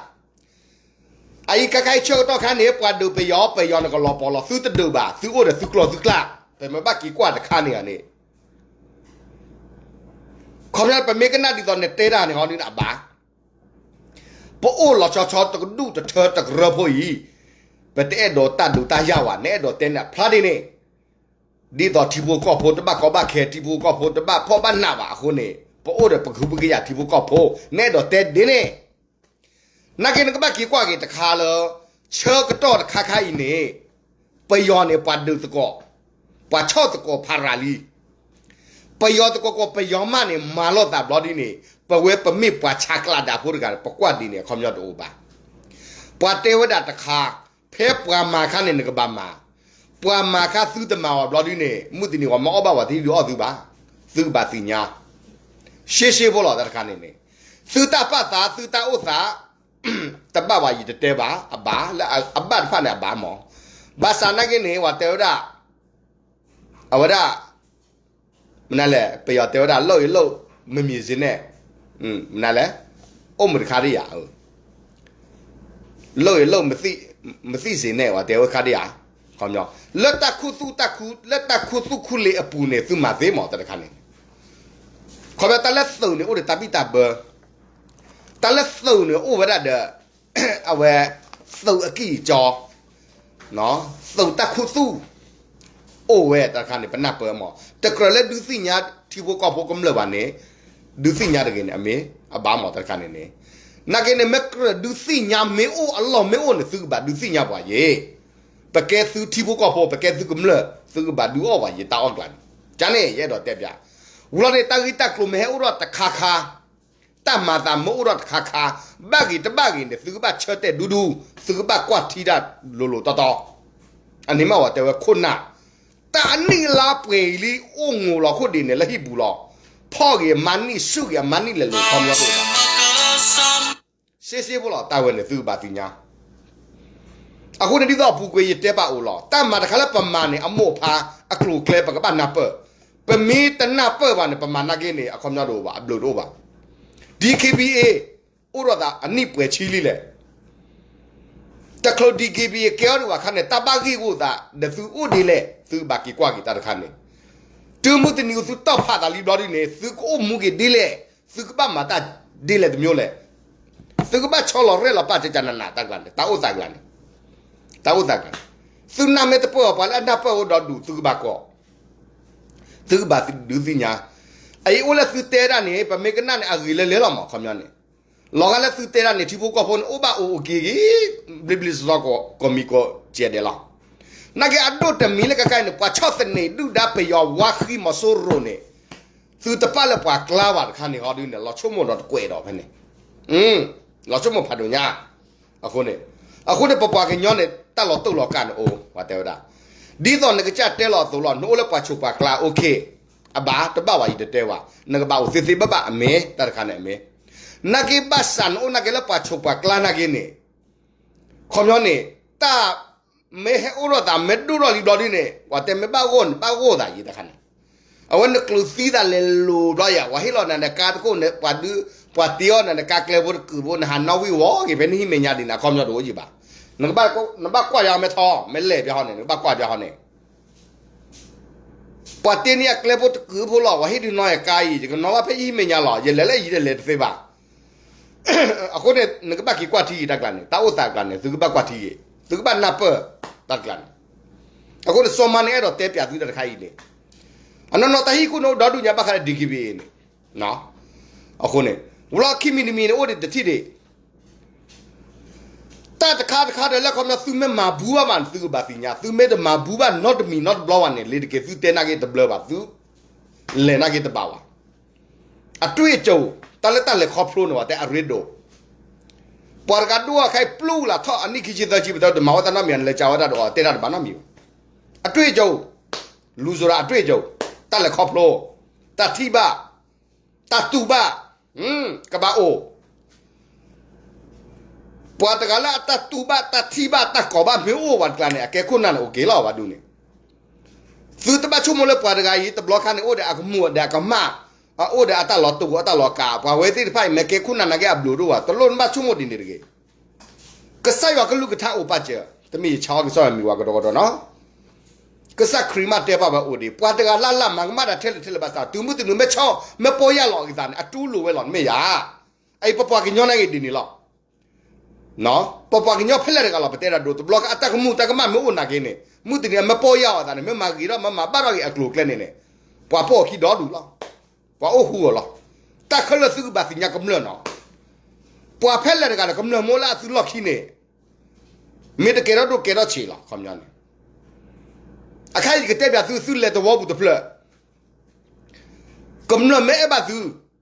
အအံၤခဲခါအံၤဆၢကတီၢ်ခါန့ၣ် ပှၤဒုးပယီၤ ပယီၤန့ၣ်ကလီၤပီၤလီၤ သုတဒုးဘၣ် သုအိၣ်ဒီးသုကျိာ်သုကျါ, ပမ့ၢ်ဘၣ်က့ၤကွၢ်တခါန့ၣ်န့ၣ် ခီပညီ ပမ့ၢ်ကနၣ်ဒ်သိးနတဲတၢ်န့ၣ် ဟီဒ်န့ၣ်အဘၣ်. ပအိၣ်လီၤဆီဆီတကဒူၣ်တထၢတကရၢဖိအံၤ, ပတအဲၣ်ဒိးတၢ်ဒုးတၢ်ယၤဘၣ်, နအဲၣ်ဒိးတဲန့ၣ်အဖျါဒ်န့ၣ်, ဒ်သိးထံဖိကီၢ်ဖိတဘၣ်ကီဘၣ်ခဲ, ထံဖိကီၢ်ဖိတဘၣ်ဖှီၣ်ဘၣ်နးဘၣ်အဃိန့ၣ် ပအိၣ်ဒီးပကဟုကယာ်ထံဖိကီၢ်ဖိ, နအဲၣ်ဒိးတဲဒ်န့ၣ် နာ်က့နကဘၣ်က့ၤကွၢ်က့ၤတခါလၢ ဆၢကတီၢ်တခါခါအံၤန့ၣ် ပယီၤန့ၣ် ပှၤဒုးသကိး, ပှၤဆီၣ်သကိးဖးရၤလံ. ပယီၤသကိးကိး ပယီၤမးန့ၣ် မၤလိာ်သးဘျီဒ်န့ၣ် ပဝဲပမ့ၢ်ပှၤဆးကျးဒၣ်ဖိတဂၤန့ၣ် ပကွၢ်ဒ်န့ၣ် အခီပညီတအိၣ်ဘၣ်. ပှၤတဲဝဲဒၣ်တခါ, ဖဲပှၤမၤခါန့ၣ် နကဘၣ်မၤ, ပှၤမၤခါသုတမၤအီၤဘျီဒ်န့ၣ် မုၢ်တနံၤဝဲမၤအီၣ်ဘၣ်ဝဲ တဟံးဒုးအီၣ်သုဘၣ်, သုကဘၣ်သ့ၣ်ညါ ရှဲရှဲဖိလီၤ တၢ်တခါန့ၣ်န့ၣ်, သုတၢ်ပာ်သး သုတၢ်အိၣ်သး တဘၣ်ဘၣ်ယတတဲဘၣ်, အဘၣ်လၢအဘၣ်တဖၣ်န့ၣ်အဘၣ်မး. ဘၣ်ဆၣ်နာ်က့န့ၣ် ပှၤတဲဝဲဒၣ်, အဝဲဒၣ်, မနုၤလဲၣ် ပယီၤတဲဝဲဒၣ် လုပ်ရင်လုပ်မမြင်စေနဲ့, မနုၤလဲၣ်, အိၣ်မုာ်တခါဒ်ယၤ လုပ်ရင်လုပ်မသိစေနဲ့ ပှၤတဲဝဲတခါဒ်ယၤ, လၢတၢ်ခူသူၣ်တၢ်ခူ, လၢတၢ်ခူသူၣ်ခူလ့အပူၤန့ၣ် သုမၤသ့မး တၢ်တခါန့ၣ်, ခီဖျိတၢ်လၢသုးန့ၣ် အိၣ်ဒီးတၢ်ဘံၣ်တၢ်ဘၢ, တၢ်လၢသုးန့ၣ် အိၣ်ဝဲဒၣ်ဒီး အဝဲ သုးအကံၢ်အစီ, သုးတၢ်ခူသူၣ် အိၣ်ဝဲတၢ်တခါန့ၣ် ပနၢ်ပၢၢ်မး, တကြၢးလၢဒုးသ့ၣ်ညါထံဖိကီၢ်ဖိကမျၢၢ်ဘၣ်န့ၣ်, ဒုးသ့ၣ်ညါတဂ့ၤန့ၣ် အမ့ၢ်အဘၣ်မး တၢ်တခါန့ၣ်န့ၣ်, နာ်က့န့ၣ် မ့ၢ်ကြၢးဒုးသ့ၣ်ညါမ့ၢ်အိၣ်အလီၢ်မ့ၢ်အိၣ်န့ၣ် သုကဘၣ်ဒုးသ့ၣ်ညါပှၤယ့ၤ, ပကဲသုထံဖိကီၢ်ဖိ ပကဲသုကမျၢၢ် သုကဘၣ်ဒုးအီၣ်ပှၤယ့ၤ တၢ်အီၣ်ကျါန့ၣ်, ကန့ၣ် ယအဲၣ်ဒိးတဲပျး, ဝံၤလီၤန့ၣ် တၢ်ဂ့ၢ်တၢ်ကျိၤမ့ၢ်ဟဲအိၣ်ထီၣ်တခါခါ တၢ်မၤသးမ့ၢ်အိၣ်ထီၣ်တခါခါ, ဘၣ်ဂ့ၤတဘၣ်ဂ့ၤန့ၣ် သုကဘၣ်ဆၢတဲာ်ဒူဒူ, သုကဘၣ်ကွၢ်ထံတၢ်လိၤလိၤတီတီ, အန့ၣ်မ့ၢ်ဝဲတဲဝဲခိၣ်နၢ်, တၢ်အနံၣ်အလါပှဲၤအံၤလံ အိၣ်ငိးလီၤခိၣ်ဒ့န့ၣ် လၢဟံၣ်ပူၤလီၤ, ဖီၣ်ဂ့ၤအမါနံၣ် ဆူၣ်ဂ့ၤအမါနံၣ်လဲၤလိၤ ခီပညီတအိၣ်ဘၣ် ရှဲရှဲဖိလီၤ တၢ်ဝဲန့ၣ် သုကဘၣ်သ့ၣ်ညါ, အဃိန့ၣ် ဒ်သိးအပူၤကွံာ်ယတဲပာ်အိၣ်လီၤ, တၢ်မၤတခါလၢပမၤန့ၣ် အမိၢ်အဖါ အကျိၤအကျဲ ပကဘၣ်နၢ်ပၢၢ်, ပမ့ၢ်တနၢ်ပၢၢ်ဘၣ်န့ၣ် ပမၤနာ်က့န့ၣ် အခီပညီတအိၣ်ဘၣ်, အဘျုးတအိၣ်ဘၣ်. ဒီး DKBA အိၣ်ဒီးသးအနံၣ်ပှဲၤဆံလံလဲၣ်, တချုး DKBA ကဲအီၤဒံးဘၣ်အခါန့ၣ် တၢ်ဘၣ်ဂ့ၢ်ဂီၢ်သးဒီးသုအိၣ်ဒ်လဲၣ် သုကဘၣ်က့ၤကွၢ်က့ၤတၢ်တခါန့ၣ်, တုၤမုၢ်တနံၤသုတီၢ်ဖးသးလံဘျီဒ်န့ၣ် သုကအိၣ်မူက့ၤဒ်လဲၣ်, သုကဘၣ်မၤတၢ်ဒ်လဲၣ်တမျိုးလဲၣ်, သုကဘၣ်ဆီလီၤရဲၣ်လီၤပာ်ကကနန တၢ်ကျါန့ၣ် တၢ်အိၣ်သးကျါန့ၣ်, တၢ်အိၣ်သးကျါန့ၣ်, သုနၢ်မ့ၢ်တပၢၢ်အီၤ ပှၤလၢအနၢ်ပၢၢ်အိၣ်ဒီးဒူၣ် သုကဘၣ်ကိး, သုကဘၣ်ဒုးသ့ၣ်ညါ, အအံၤအိၣ်လၢသုတဲဒၣ်န့ၣ် ပမ့ၢ်ကနၣ်န့ၣ် အဂ့ၤလၢလဲၤလီၤမး ခီပညီန့ၣ်, လီၤဂာ်လၢသုတဲဒၣ်န့ၣ် ထံဖိကီၢ်ဖိန့ၣ် အိၣ်ဘၣ်အိၣ်အိၣ်က့ၤက့ၤ ဘျ့ဘျ့စီစီ ကိးမံၤကိးကဲးဒဲးလီၤ. နာ်က့အဒိၣ်တမံၤလၢကကဲန့ၣ် ပှၤဆီၣ်သနံးဒုၣ်ဒါပယီၤဝါဃံမီၤစိရိၤန့ၣ် သုတပာ်လၢပှၤကျါဘၣ်တခါန့ၣ် ဟီဒုန့ၣ် လီၤဆိကမိၣ်ဒီးတကွဲးဒီးဖဲန့ၣ်, လီၤဆိကမိၣ်ဖးဒိၣ်ညါ, အဃိန့ၣ်, အဃိန့ၣ် ပပှၤကညီန့ၣ် တၢ်လီၤတိၢ်လီၤကၢ်န့ၣ်အိၣ် ပှၤတဲဝဲဒၣ်, ဒ်သိးနကစၢ်တဲလီၤအသိးလီၤ နအိၣ်လၢပှၤဆိးပှၤကျါ OK, အဘၣ် တဘၣ်ဝဲယတတဲဝဲ, နကဘၣ်အိၣ်သ့သ့ဘၣ်ဘၣ်အမ့ၢ် တၢ်တခါန့ၣ်အမ့ၢ် နာ်က့ဘၣ်ဆၣ်နအိၣ်နာ်က့လၢပှၤဆိးပှၤကျါနာ်က့န့ၣ်, ခီပညီန့ၣ်, တၢ်မ့ၢ်ဟဲအိၣ်ထီၣ်သး မ့ၢ်ဒိၣ်ထီၣ်လံဘျီဒ်န့ၣ် ပှၤတဲမ့ၢ်ဘၣ်ဂီၢ်န့ၣ် ဘၣ်ဂီၢ်သးယံၤတခါန့ၣ်, အဝဲနကျုးသံသးလဲၤလိၤဘျီယၤ ပှၤဟ့ၣ်လီၤနၤနကါတခိၣ်န့ၣ် ပှၤဒုး, ပှၤတ့အီၣ်နၤနကါကျဲဖိတကုာ်ဖိ နဟးနီၣ်ဝံၣ်ဝီၤက့ၤဖဲနဟံၣ်မဲာ်ညါဒ်န့ၣ် အခီပညီတအိၣ်ယံၤဘၣ်, နဘၣ်ကွၢ်ယၤမ့ၢ်ထီ မ့ၢ်လဲၤပျီဟီန့ၣ် နကဘၣ်ကွၢ်ပျီဟီန့ၣ် ပှၤတ့န့ၢ်အကျဲဖိတကုာ်ဖိလီၤ ပှၤဟ့ၣ်ဒုးနီၢ်ယကါအံၤ ယကနီၣ်ဘၣ်ဖဲယဟံၣ်မဲာ်ညါလီၤ ယလဲၤလၢယံၤတလဲၤတသ့ဘၣ်. အဃိန့ၣ် နကဘၣ်က့ၤကွၢ်ထံဂ့ၤတၢ်ကျါန့ၣ် တၢ်အိၣ်သးကျါန့ၣ် သုကဘၣ်ကွၢ်ထံဂ့ၤ သုကဘၣ်နၢ်ပၢၢ်တၢ်ကျါန့ၣ်. အဃိန့ၣ် စီၤမါန့ၣ်အဲၣ်ဒိးတဲပျးသုတၢ်တခါအံၤန့ၣ် အနီၢ်နီၢ်တၢ်ဟံၣ်ခိၣ်န့ၣ်အိၣ်ဒီဒူၣ်ညါဘၣ်ဃးဒီး DKBA န့ၣ် အဃိန့ၣ် ဝံၤလီၤခံမံၤတမံၤန့ၣ် အိၣ်ဒံးတထံၣ်ဒံး တၢ်တခါတခါဒီးလၢခီပညီ သုမ့ၢ်မၤဘူးဘၣ်မးန့ၣ် သုကဘၣ်သ့ၣ်ညါ သုမ့ၢ်တမၤဘူးဘၣ်နီတမံၤနီတဘျီဘၣ်န့ၣ် လ့ၤတက့ၤ သုတဲနာ်က့တဘျၢဘၣ် သုလဲၤနာ်က့တဘၣ်ဘၣ်. အတွေ့အကြုံ တၢ်လၢတၢ်လဲၤခီဖျိန့ၣ် ပှၤတဲအရ့ဒိၣ် ပှၤတဂၤဒိၣ်အခဲအံၤ ပျူၢ်လၢထီၣ်အနံၣ်ခံဆံသၢဆံ ပတဲတမၤဝဲတၢ်နီတမံၤ နလဲၤကးဝဲတၢ်ဒီးအီၤ တဲတၢ်တဘၣ်နီတမံၤဘၣ်. အတွေ့အကြုံ လူဆိုတာ အတွေ့အကြုံ တၢ်လဲၤခီဖျိ တၢ်ထံၣ်ဘၣ် တၢ်တူၢ်ဘၣ် ကဘၣ်အိၣ် ပှၤတဂၤလၢအတၢ်တူၢ်ဘၣ်တၢ်ထံၣ်ဘၣ်တၢ်ကိးဘၣ်မ့ၢ်အိၣ်ဝဲတကျါန့ၣ် အကဲခိၣ်နၢ်န့ၣ်အိၣ်က့ၤလီၤဝဲဒၣ်န့ၣ်, သုတဘၣ်ဆိကမိၣ်လၢပှၤတဂၤအံၤ တဘျီခါန့ၣ် အိၣ်ဒီးအကမူၣ်ဒီးအကမၣ်, အအိၣ်ဒီးအတၢ်လီၤတူာ်အတၢ်လီၤကာ်, ပှၤဝဲသ့ၣ်တဖၣ်အံၤ မ့ၢ်ကဲခိၣ်နၢ်နာ်က့အဘျုးဒိၣ်ဝဲ, တလိၣ်နဘၣ်ဆိကမိၣ်ဒ်န့ၣ်တဂ့ၤ. ကစၢ်ယွၤကလုၢ်ကထါအိၣ်ပာ်စၢၤ, တမ့ၢ်ယဆါအီၤကစၢ်ယွၤမံၤဝဲကဒီးကဒီးနီၤ, ကစၢ်ခရံာ်မးတဲဘၣ်ဝဲအိၣ်ဒံး, ပှၤတဂၤလၢ်လၢ်မၤကမၣ်တၢ်ထဲလဲၣ်ထဲလဲၣ်ဘၣ်ဆၣ် တုၤမုၢ်တနံၤမ့ၢ်ဆီၣ် မ့ၢ်ပီၢ်ယၢ်လီၤအသးန့ၣ် အတူၢ်လိာ်ဝဲလီၤ မ့ၢ်ယၤ, အအံၤပပှၤကညီနာ်က့ဒ်န့ၣ်လီၤ. ပပှၤကညီဖဲလဲၣ်တဂၤလီၤ ပတဲဒၣ်ဒိ တဘျီခါအတၢ်ကမူၣ်တၢ်ကမၣ်မ့ၢ်အိၣ်နာ်က့န့ၣ် မုၢ်တနံၤအမ့ၢ်ပီၢ်ယၢ်အီၤအသးန့ၣ် မ့ၢ်မၤဂ့ၤထီၣ်မ့ၢ်မၤဘၣ်ထီၣ်က့ၤအကျိၤအကျဲန့ၣ်န့ၣ် ပှၤပိာ်အခံဒီဒူၣ်လီၤ. ပှၤအိၣ်ဃူအီၤလီၤ. တၢ်ခဲလၢာ်သုကဘၣ်သ့ၣ်ညါကမျၢၢ်နီၤ, ပှၤဖဲလဲၣ်တဂၤဒီးကမျၢၢ်မိၢ်လၢအသုလီၢ်ခံန့ၣ် မ့ၢ်တကဲထီၣ်ဒိၣ်ကဲထီၣ်ဆံးလီၤ ခီပညီန့ၣ်, အခါအံၤယကတဲပၠးသု သုလဲၤသဝီပူၤတဖျၢၣ် ကမျၢၢ်မ့ၢ်အဲၣ်ဘၣ်သု,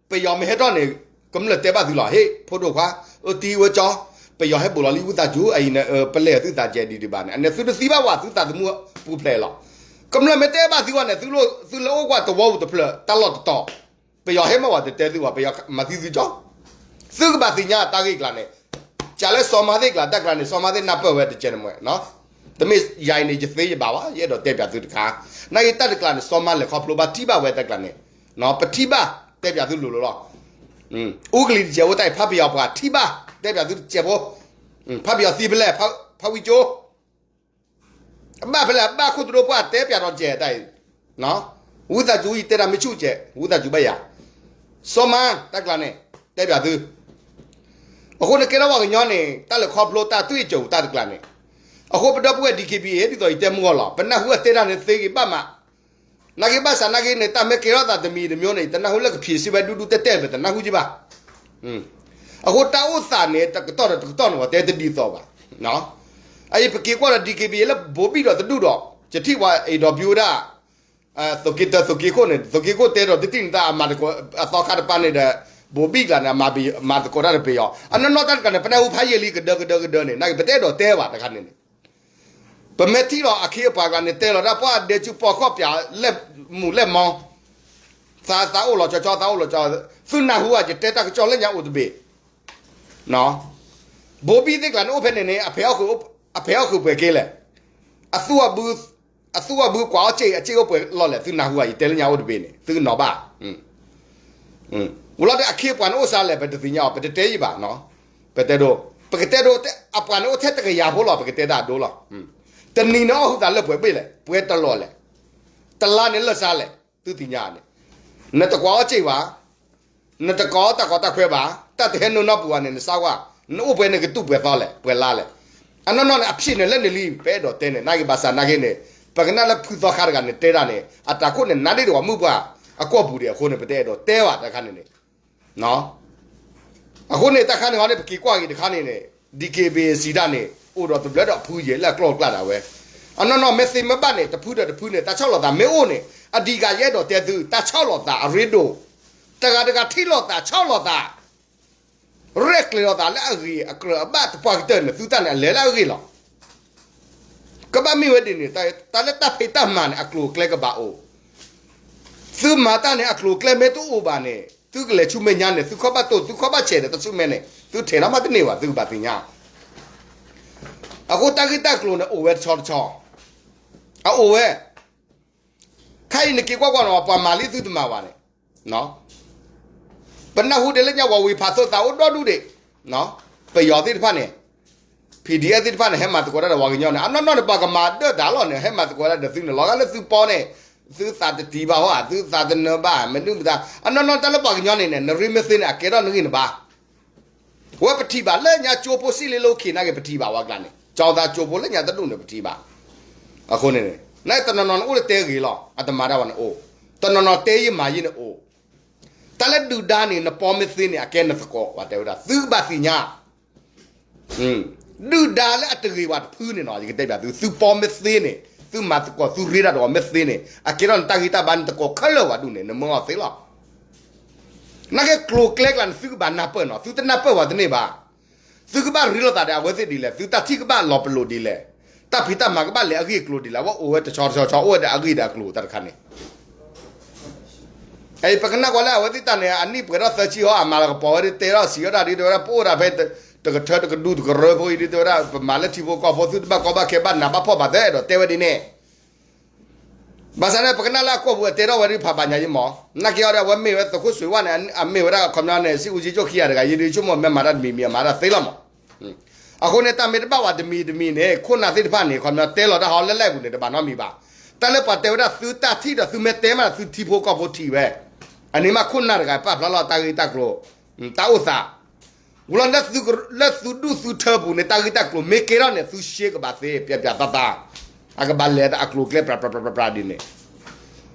ပယီၤမ့ၢ်ဟဲထီၣ်န့ၣ် ကမျၢၢ်တဲဘၣ်သုလီၤ, ဟ့ၣ် ဖိဒိၣ်ခွါ, အၢတံဝဲကၠီ, ပယီၤဟဲဘူးလီၤလံဝံသးစူၤ အအံၤန့ၣ် ပလဲၤသုသးကဲဒံးဒံးဘၣ်န့ၣ် အန့ၣ်သုတသံဘၣ်ဝဲ သုသးသမူပူၤဖျဲးလီၤ. ကမျၢၢ်မ့ၢ်တအဲၣ်ဘၣ်သုဘၣ်န့ၣ် သုလၢအိၣ်ကွၢ်သဝီပူၤတဖျၢၣ် တၢ်လီၢ်တတီၤ, ပယီၤဟဲမ့ၢ်ဝဲတတဲသုဘၣ် ပယီၤမၤသံသုကၠီ, သုကဘၣ်သ့ၣ်ညါတၢ်ဂ့ၢ်ကျါန့ၣ်, ကးလၢစီၤမါသ့ၣ်ကျါတၢ်ကျါန့ၣ် စီၤမါသ့ၣ်နၢ်ပၢၢ်ဝဲတကဲန့ၣ်မ့ၢ်, တမ့ၢ်ယၤအံၤန့ၣ် ယသ့ယဘၣ်ဘၣ် ယအဲၣ်ဒိးတဲပၠးသုတခါ, နာ်က့တၢ်တကျါန့ၣ် စီၤမါလဲၤခီဖျိဘၣ်ထံၣ်ဘၣ်ဝဲတၢ်ကျါန့ၣ်, ပထံၣ်ဘၣ်တဲပၠးသုလိၤလိၤလီၤ. အူကလံၤတကဲးဖိတၢ်အံၤ ဖးပယီၤပှၤထံၣ်ဘၣ် တဲပၠးသုတကဲးဖိ, ဖးပယီၤသံဖဲလဲၣ် ဖးဝံကၠိ အဘၣ်ဖဲလဲၣ် အဘၣ်ခိၣ်သဒိၣ်ပှၢ်တဲပၠးဒီးကဲးတၢ်အံၤ, ဝံသးစူၤယတဲတၢ်မ့ၢ်ဆူၣ်ကဲး ဝံသးစူၤဘၣ်ယၤ, စီၤမါတၢ်ကျါန့ၣ် တဲပၠးသု, အဃိန့ၣ်ကဲထီၣ်ပှၤကညီန့ၣ် တၢ်လဲၤခီဖျိတၢ်သွံၣ်အစိၤတၢ်တကျါန့ၣ်, အဃိပဒီပုၢ်ဝဲၢ် DKBA ဒ်သိးယတဲမုၢ်ဂီၢ်လီၤ ပနၢ်ဟူအတဲတၢ်န့ၣ်သ့ဂ့ၤဘၣ်မး နာ်က့ဘၣ်ဆၣ်နာ်က့န့ၣ် တၢ်မ့ၢ်ကဲထီၣ်သးတမံၤတမံၤန့ၣ် တနၢ်ဟူလၢကဖံးစ့ဝဲဒူဒူတဲတဲ ပတနၢ်ဟူကဘၣ်. အဃိတၢ်အိၣ်သးန့ၣ် တကတီၢ်ဒီးတကတီၢ်န့ၣ် ပှၤတဲတဒ်သိးဘၣ်. အအံၤပက့ၤကွၢ်ဒီး DKBA လၢဘိးဘံၣ်ဒီးတဒူၣ်ဒီး ယထံၣ်ပှၤအဲၣ်ဒိးပၠူဝဲဒၣ် သုးက့တၢ သုးက့ခိၣ်န့ၣ် သုးက့ခိၣ်တဲဒီးတထံၣ်န့ၣ် တၢ်အမၤသကိးအသီခါတပၤန့ၣ်ဒီး ဘိးဘံၣ်ကျါန့ၣ် မၤသကိးတၢ်တပ့ၤအီၤ အနီၢ်နီၢ်တၢ်တကျါန့ၣ် ပနၢ်ဟူဖးယံာ်လံကဒၢကဒၢကဒၢန့ၣ် နာ်က့ပတအဲၣ်ဒိးတဲဘၣ်တခါန့ၣ်န့ၣ် ပမ့ၢ်ထံၣ်လီၤအခ့အပှၤကျါန့ၣ် တဲလီၤတၢ်ပှၢ်ဒဲးဆူပီၢ်ခီၣ်ပၠးလဲၣ်မူးလဲၣ်မီ သးသးအိၣ်လီၤကၠီကၠီ သးအိၣ်လီၤကၠီ, သုနၢ်ဟူဧါ ယတဲတၢ်ကစီၣ်လၢညါအိၣ်တဘ့ၣ်, ဘိးဘံၣ်သ့ၣ်ကျါန့ၣ်အိၣ်ဖဲန့ၣ်န့ၣ် အဖဲးအီၣ်ဃုာ်ပှဲၤက့လဲၣ်, အသူၣ်အဘု အသူၣ်အဘုကွၢ်အီၣ်စ့ၣ် အစ့ၣ်အိၣ်ပှဲၤလီၤလဲၣ် သုနၢ်ဟူဧါ ယတဲလၢညါအိၣ်တဘ့ၣ်န့ၣ် သုကနီၤဘၣ် ဝံၤလီၤဒီးအခ့အပှၤန့ၣ်အိၣ်စါလဲၣ် ပတသ့ၣ်ညါအီၤ ပတတဲယံၤဘၣ်နီၤ, ပတဲဒိ ပကတဲဒိ အပှၤန့ၣ်အိၣ်ထဲတကယၤဖိလီၤ ပကတဲတၢ်အဒိလီၤ, တနံၤန့ၣ်အီၣ်ဟုသးလၢပှဲၤဘ့ၣ်လဲၣ် ပှဲၤတလီၢ်လဲၣ်, တလါန့ၣ်လၢာ်စါလဲၣ် သုသ့ၣ်ညါန့ၣ်, နတကွၢ်အီၣ်စ့ၣ်ဘၣ် နတကိးတၢ်ကီတၢ်ခွဲဘၣ်, တၢ်တဟဲနုာ်နီတပူၤဘၣ်န့ၣ် နစါဝါ, နအိၣ်ပှဲၤန့ၣ်ကတူၢ်ပှဲၤသီလဲၣ် ပှဲၤလါလဲၣ်, အနီၢ်နီၢ်န့ၣ် အဖျၢၣ်န့ၣ်လၢနလံ ပအဲၣ်ဒိးတဲန့ၣ် နာ်က့ဘၣ်ဆၣ်နာ်က့န့ၣ် ပကနၣ်လၢဖုသီခါတဂၤန့ၣ် တဲဒၣ်န့ၣ် အတၢ်ခိၣ်န့ၣ် နါဒ့ၣ်တဝီမုၣ်ပှၢ် အကွီၢ်ပူၤဒံးအဃိန့ၣ် ပတအဲၣ်ဒိးတဲဘၣ်တခါန့ၣ်န့ၣ် အဃိန့ၣ် တၢ်ခါန့ၣ်ဟီန့ၣ် ပက့ၤကွၢ်က့ၤတခါန့ၣ်န့ၣ် DKBA စံးတၢ်န့ၣ် အိၣ်ဒီးတဘျၢဒီးဖုယဲၢ်လၢအကျိၤအကျဲဒၣ်ဝဲ, အနီၢ်နီၢ်မ့ၢ်သ့မ့ၢ်ဘၣ်န့ၣ် တဖုဒီးတဖုန့ၣ် တၢ်ဆီၣ်လီၤသးမ့ၢ်အိၣ်န့ၣ် အဒံးကယဲၢ်ဒီးတဲသု တၢ်ဆီၣ်လီၤသးအရ့ဒိၣ်, တဂၤတဂၤထံၣ်လီၤသးဆီၣ်လီၤသး ရဲၣ်ကျဲၤလီၤသးလၢအဂ့ၤအကြၢးအဘၣ်သပှၢ်ကတၢၢ်န့ၣ် သုတၢ်န့ၣ် အလဲၤလၢအဂ့ၢ်လီၤ. ကဘၣ်မ့ၢ်ဝဲဒ်န့ၣ် တၢ်လၢတၢ်ဖံးတၢ်မၤန့ၣ် အကျိၤအကျဲကဘၣ်အိၣ်, သုမၤတၢ်န့ၣ် အကျိၤအကျဲမ့ၢ်တအိၣ်ဘၣ်န့ၣ် သုကလဲၤဆူမဲာ်ညါန့ၣ် သုခီၣ်ဘၣ်တိၢ် သုခီၣ်ဘၣ်ဆဲးဒီးတၢ်ဆူမဲာ်န့ၣ် သုထဲးနီၤမးတန့ၢ်ဘၣ် သုကဘၣ်သ့ၣ်ညါ အဃိတၢ်ဂ့ၢ်တၢ်ကျိၤန့ၣ် အိၣ်ဝဲတဆီတဆီ, အအိၣ်ဝဲ ခဲအံၤနက့ၤကွၢ်ကွၢ်နီၤ ပှၤမၤလံသုတမၤဘၣ်န့ၣ်, ပနၢ်ဟူဒ်လၢညါဝဲဝံၤဖးသိသးအိၣ်ဒီဒူၣ်ဒံး, ပယီၤသ့ၣ်တဖၣ်န့ၣ် PDF သ့ၣ်တဖၣ်န့ၣ် ဟဲမၤသကိးတၢ်ဒီးပှၤကညီန့ၣ် အနီၢ်နီၢ်န့ၣ် ပှၤကမၤဒၢၣ်တၢ်လီၤန့ၣ် ဟဲမၤသကိးတၢ်ဒီးသုန့ၣ် လီၤဂာ်လၢသုပီန့ၣ် သုသးတတံၢ်ဘၣ်ဟီဧါ သုသးတနၢၤဘၣ် မနုၤမတၤ အနီၢ်နီၢ်တၢ်လၢပှၤကညီန့ၣ်န့ၣ် နရ့မ့ၢ်သ့န့ၣ် အကဲထီၣ်နဂံၢ်နဘါ ဝဲပထံၣ်ဘၣ်လၢညါကၠိဖိစံၣ်လ့လိခံးနာ်က့ပထံၣ်ဘၣ်ဝဲကျါန့ၣ် ကၠီသးကၠိဖိလၢညါတဒူၣ်န့ၣ်ပထံၣ်ဘၣ်, အဃိန့ၣ် နတနီၤနီၤနအိၣ်လၢတဲဂ့ၤလီၤ အတမၤတၢ်ဝဲနအိၣ်, တနီၤနီၤတဲယံာ်မၤယံာ်နအိၣ်, တၢ်လၢဒုၣ်ဒါန့ၣ် နပီမ့ၢ်သ့န့ၣ် အကဲနသကိး ပှၤတဲဝဲဒၣ် သုကဘၣ်သ့ၣ်ညါ ဒုၣ်ဒါလၢအတဂ့ၤဝဲတဖုန့ၣ်နီၤ ယကတဲဘၣ်သု သုပီမ့ၢ်သ့န့ၣ် သုမၤသကိးသုရ့တၢ်တဂီၤမ့ၢ်သ့န့ၣ် အကဲထီၣ်နတၢ်ဂံၢ်တၢ်ဘါနသကိးခဲလၢာ်ဝဲဒူၣ်န့ၣ် နမၢအီၤသ့လီၤ. နာ်က့ကျိၤကျဲကျါန့ၣ် သုကဘၣ်နၢ်ပၢၢ်နီၤ သုတနၢ်ပၢၢ်ဝဲတန့ၢ်ဘၣ်. သုကဘၣ်ရ့လိာ်သးဒီးအဝဲသ့ၣ်ဒ်လဲၣ် သုတၢ်ထံၣ်ကဘၣ်လီၤပလိာ်ဒ်လဲၣ်, တၢ်ဖံးတၢ်မၤကဘၣ်လဲၤအဂ့ၢ်အကျိၤဒ်လဲၣ် အဝဲအိၣ်ဝဲတဆီတဆီဆီ အိၣ်ဝဲဒီးအဂ့ၢ်ဒီးအကျိၤတၢ်တခါန့ၣ် အံၤပကနၣ်ကွၢ်လၢအဝဲသ့ၣ်တၢ်န့ၣ် အနံၣ်ပှဲၤထီၣ်သၢဆံဟီ အမၤလီၤကပီၤဝဲဒ်တဲထီၣ်စံးဝဲဒၣ်ဒ်တဲဝဲဒၣ် ပအိၣ်ဒၣ်ဖဲတ တကထၢတကဒူတကရၢဖိအံၤဒ်တဲဝဲဒၣ် ပမၤလၢထံဖိကီၢ်ဖိ သုတဘၣ်ကီဘၣ်ခဲဘၣ်နးဘၣ်ဖှီၣ်ဘၣ်သဲ အဲၣ်ဒိးတဲဝဲဒ်န့ၣ် ဘၣ်ဆၣ်န့ၣ် ပကနၣ်လၢအကီၢ်ပူၤအတဲထီၣ်ဝဲဒ်ဖးဘၣ်ညါယံမး, နာ်က့အီၤဒီး အဝဲမ့ၢ်ဝဲသုးခိၣ်စွ့ၤဝၣ်န့ၣ် အမ့ၢ်ဝဲဒၣ်ခီပညီန့ၣ် စံးအူကၠံကၠိၣ်ခံဂၤတဂၤ ယဒုးဆိကမိၣ်မ့ၢ်မၤတၢ်တမံၤမံၤ အမၤတၢ်သ့လီၤမး. အဃိန့ၣ် တၢ်မ့ၢ်တဘၣ်ဝဲတမံၤတမံၤန့ၣ် ခိၣ်နၢ်သ့ၣ်တဖၣ်န့ၣ် ခီပညီတဲလီၤတၢ်ဟီလၢလဲၣ်ပူၤန့ၣ် တဘၣ်နီတမံၤဘၣ်. တၢ်လၢပှၤတဲဝဲဒၣ်သုတၢ်ထံၣ်ဒီးသုမ့ၢ်တဲမးဒီးသုထံဖိကီၢ်ဖိထံၣ်ဝဲ, အန့ၣ်မးခိၣ်နၢ်တဂၤပာ်ဖျါလီၤတၢ်ဂ့ၢ်တၢ်ကျိၤ တၢ်အိၣ်သး ဝံၤလီၤလၢသုဒူၣ်သုထၢပူၤန့ၣ် တၢ်ဂ့ၢ်တၢ်ကျိၤမ့ၢ်ကဲထီၣ်န့ၣ် သုရှဲကဘၣ်သ့ ပျးပျးသးသး, အကဘၣ်လဲၤတၢ်အကျိၤအကျဲပြးပြးပြးပြးဒ်န့ၣ်.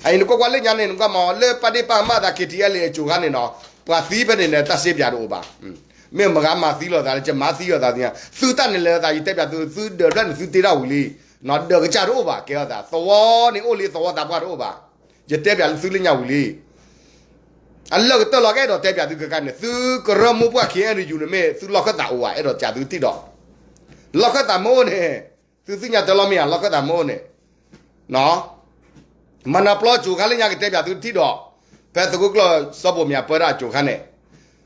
အအံၤနကွၢ်ကွၢ်လၢညါန့ၣ် နကွၢ်မး လၢပာ်ဒ့ၣ်ပာ်ကမၣ်သး KTLA အစိၤခါန့ၣ်နီၤ ပှၤသံဖဲန့ၣ်န့ၣ် တၢ်ရှဲပျးတအိၣ်ဘၣ်. မ့ၢ်မဂၤမၤသံလိာ်သးလၢ ကမၤသံလိာ်သးသ့ၣ်ညါ သုတၢ်န့ၣ်လဲၤသး ယတဲပျးသု သုဒၢးဖျၢၣ်န့ၣ် သုတ့ထီၣ်ဝံၤလံ, ဒၢးကစၢ်တအိၣ်ဘၣ် ကဲထီၣ်သး သဝီန့ၣ်အိၣ်လံ သဝီသးပှၢ်တအိၣ်ဘၣ်. ယတဲပျးသုလၢညါဝံၤလံ အလၢကတၢၢ်လီၤ ကအဲၣ်ဒိးတဲပျးသုကကါန့ၣ် သုကရၢမိၢ်ပှၢ် ခ့ၣ်အဲၣ်ယူၣ်န့ၣ် မ့ၢ်သုလီၢ်ခၢၣ်သးအိၣ်ဧါ အဲၣ်ဒိးပျးသုထံၣ်ဒီး လီၢ်ခၢၣ်သးမ့ၢ်အိၣ်န့ၣ် သုသ့ၣ်ညါတၢ်လီၤမ့ၢ်ဧါ လီၢ်ခၢၣ်သးမ့ၢ်အိၣ်န့ၣ် မၤနၢၤပျီစိၤခါလၢညါကတဲပျးသုထံၣ်ဒီး ဖဲသုးခိၣ်ကျၢၢ်စီၤဘိၣ်မၠးပၢတၢ်အစိၤခါန့ၣ်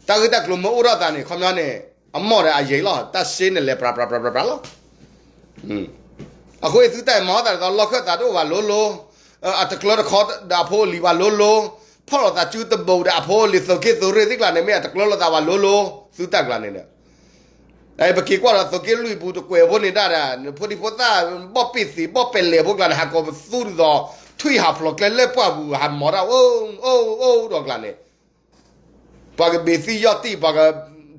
တၢ်ဂ့ၢ်တၢ်ကျိၤမ့ၢ်အိၣ်ထီၣ်သးန့ၣ် ခီပညီန့ၣ် အမီၢ်ဒီးအယံာ်လီၤ တၢ်ရှဲန့ၣ်လဲၤပြးပြးပြးပြးပြးလီၤ. အဃိသုတၢ်အံၤမၤအီၣ်သးဒ်သိး လီၢ်ခၢၣ်သးတအိၣ်ဘၣ်လိၤလိၤ, အတကျၢတခီဒီးအဖိအလံၤဘၣ်လိၤလိၤ, ဖီၣ်လိာ်သးစုတဘိးဒီးအဖိအလံၤ သုးက့ၣ်သုးရ့ၣ်သ့ၣ်ကျါန့ၣ် မ့ၢ်အတကျၢလိာ်သးဘၣ်လိၤလိၤ သုတၢ်ကျါန့ၣ်ဒီး ပက့ၤကွၢ်ဒီးသုးက့ၣ်လွံၢ်ပူၤတကွဲးဖိန့ၣ်ဒၣ်ဒီး ဖိဒံဖိသၣ် ဘီၣ်ပ့ၢ်သံးဘီၣ်ပဲလဲၤဖိကျါန့ၣ် ဟးကိးပသူဒ်သိး ထွံၣ်ဟးဖျိးကျဲလၢပှၢ်ပူၤ ဟးမီၤတၢ်အိၣ်အိၣ်အိၣ်ဒီးကျါန့ၣ် ပှၤကဘ့ၣ်သံယီၢ်တံၢ် ပှၤက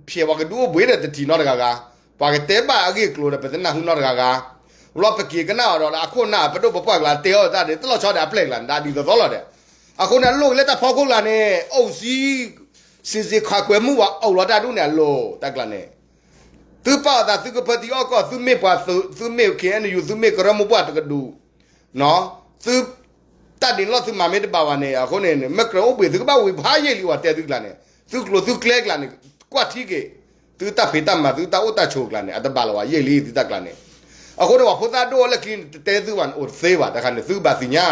ဖျဲးပှၤကဒုးအိၣ်ဘှံးဒီးတထံၣ်နီတဂၤဂၤ, ပှၤကတဲဘၣ်အဂ့ၢ်အကျိၤဒီး ပတနၢ်ဟူနီတဂၤဂၤ, လီၤပက့ၤကနၣ်အီၤဒီး အခိၣ်နၢ်ပဒိၣ်ပပှၢ်ကျါတဲအီၤတၢ်န့ၣ် တလီၤဆီဒီးအပျဲၢ်ကျါန့ၣ် ဒ်သိးသိးလီၤဒီး, အဃိန့ၣ် အလိၣ်က့ၤလၢတၢ်ဖီခိၣ်ကျါန့ၣ် အိၣ်စံ စံးစံးခးကွဲမုၢ်ဝဲအိၣ်လီၤတၢ်ဒ်န့ၣ်အလိၤ တၢ်ကျါန့ၣ် သုပာ်အသးသုကဖၢတံၢ်အီၣ်ကီၢ် သုမ့ၢ်ပှၤသုး သုမ့ၢ် ခ့ၣ်အဲၣ်ယူၣ် သုမ့ၢ်ကရၢမိၢ်ပှၢ်တကဒူး, သု တၢ်ဒ်န့ၣ်လီၤ သုမၤမ့ၢ်တဘၣ်ဘၣ်န့ၣ် အဃိန့ၣ် မ့ၢ်ကြၢးအိၣ်ဘှံးသုကဘၣ်ဝံၤဖးယံာ်လံ ပှၤတဲသုကျါန့ၣ် သုကျိၤသုကျဲကျါန့ၣ် ကွၢ်ထံက့ၤ သုတၢ်ဖံးတၢ်မၤ သုတၢ်အိၣ်တၢ်ဆိးကျါန့ၣ် အတဘၣ်လၢၤဘၣ်ယံာ်လံ သုတၢ်ကျါန့ၣ်, အဃိန့ၣ် ပှၤဖိသၣ်ဒိၣ်အီၤလၢခံန့ၣ် တတဲသုဘၣ်န့ၣ် အိၣ်တသ့ဘၣ် တၢ်ခါန့ၣ် သုကဘၣ်သ့ၣ်ညါ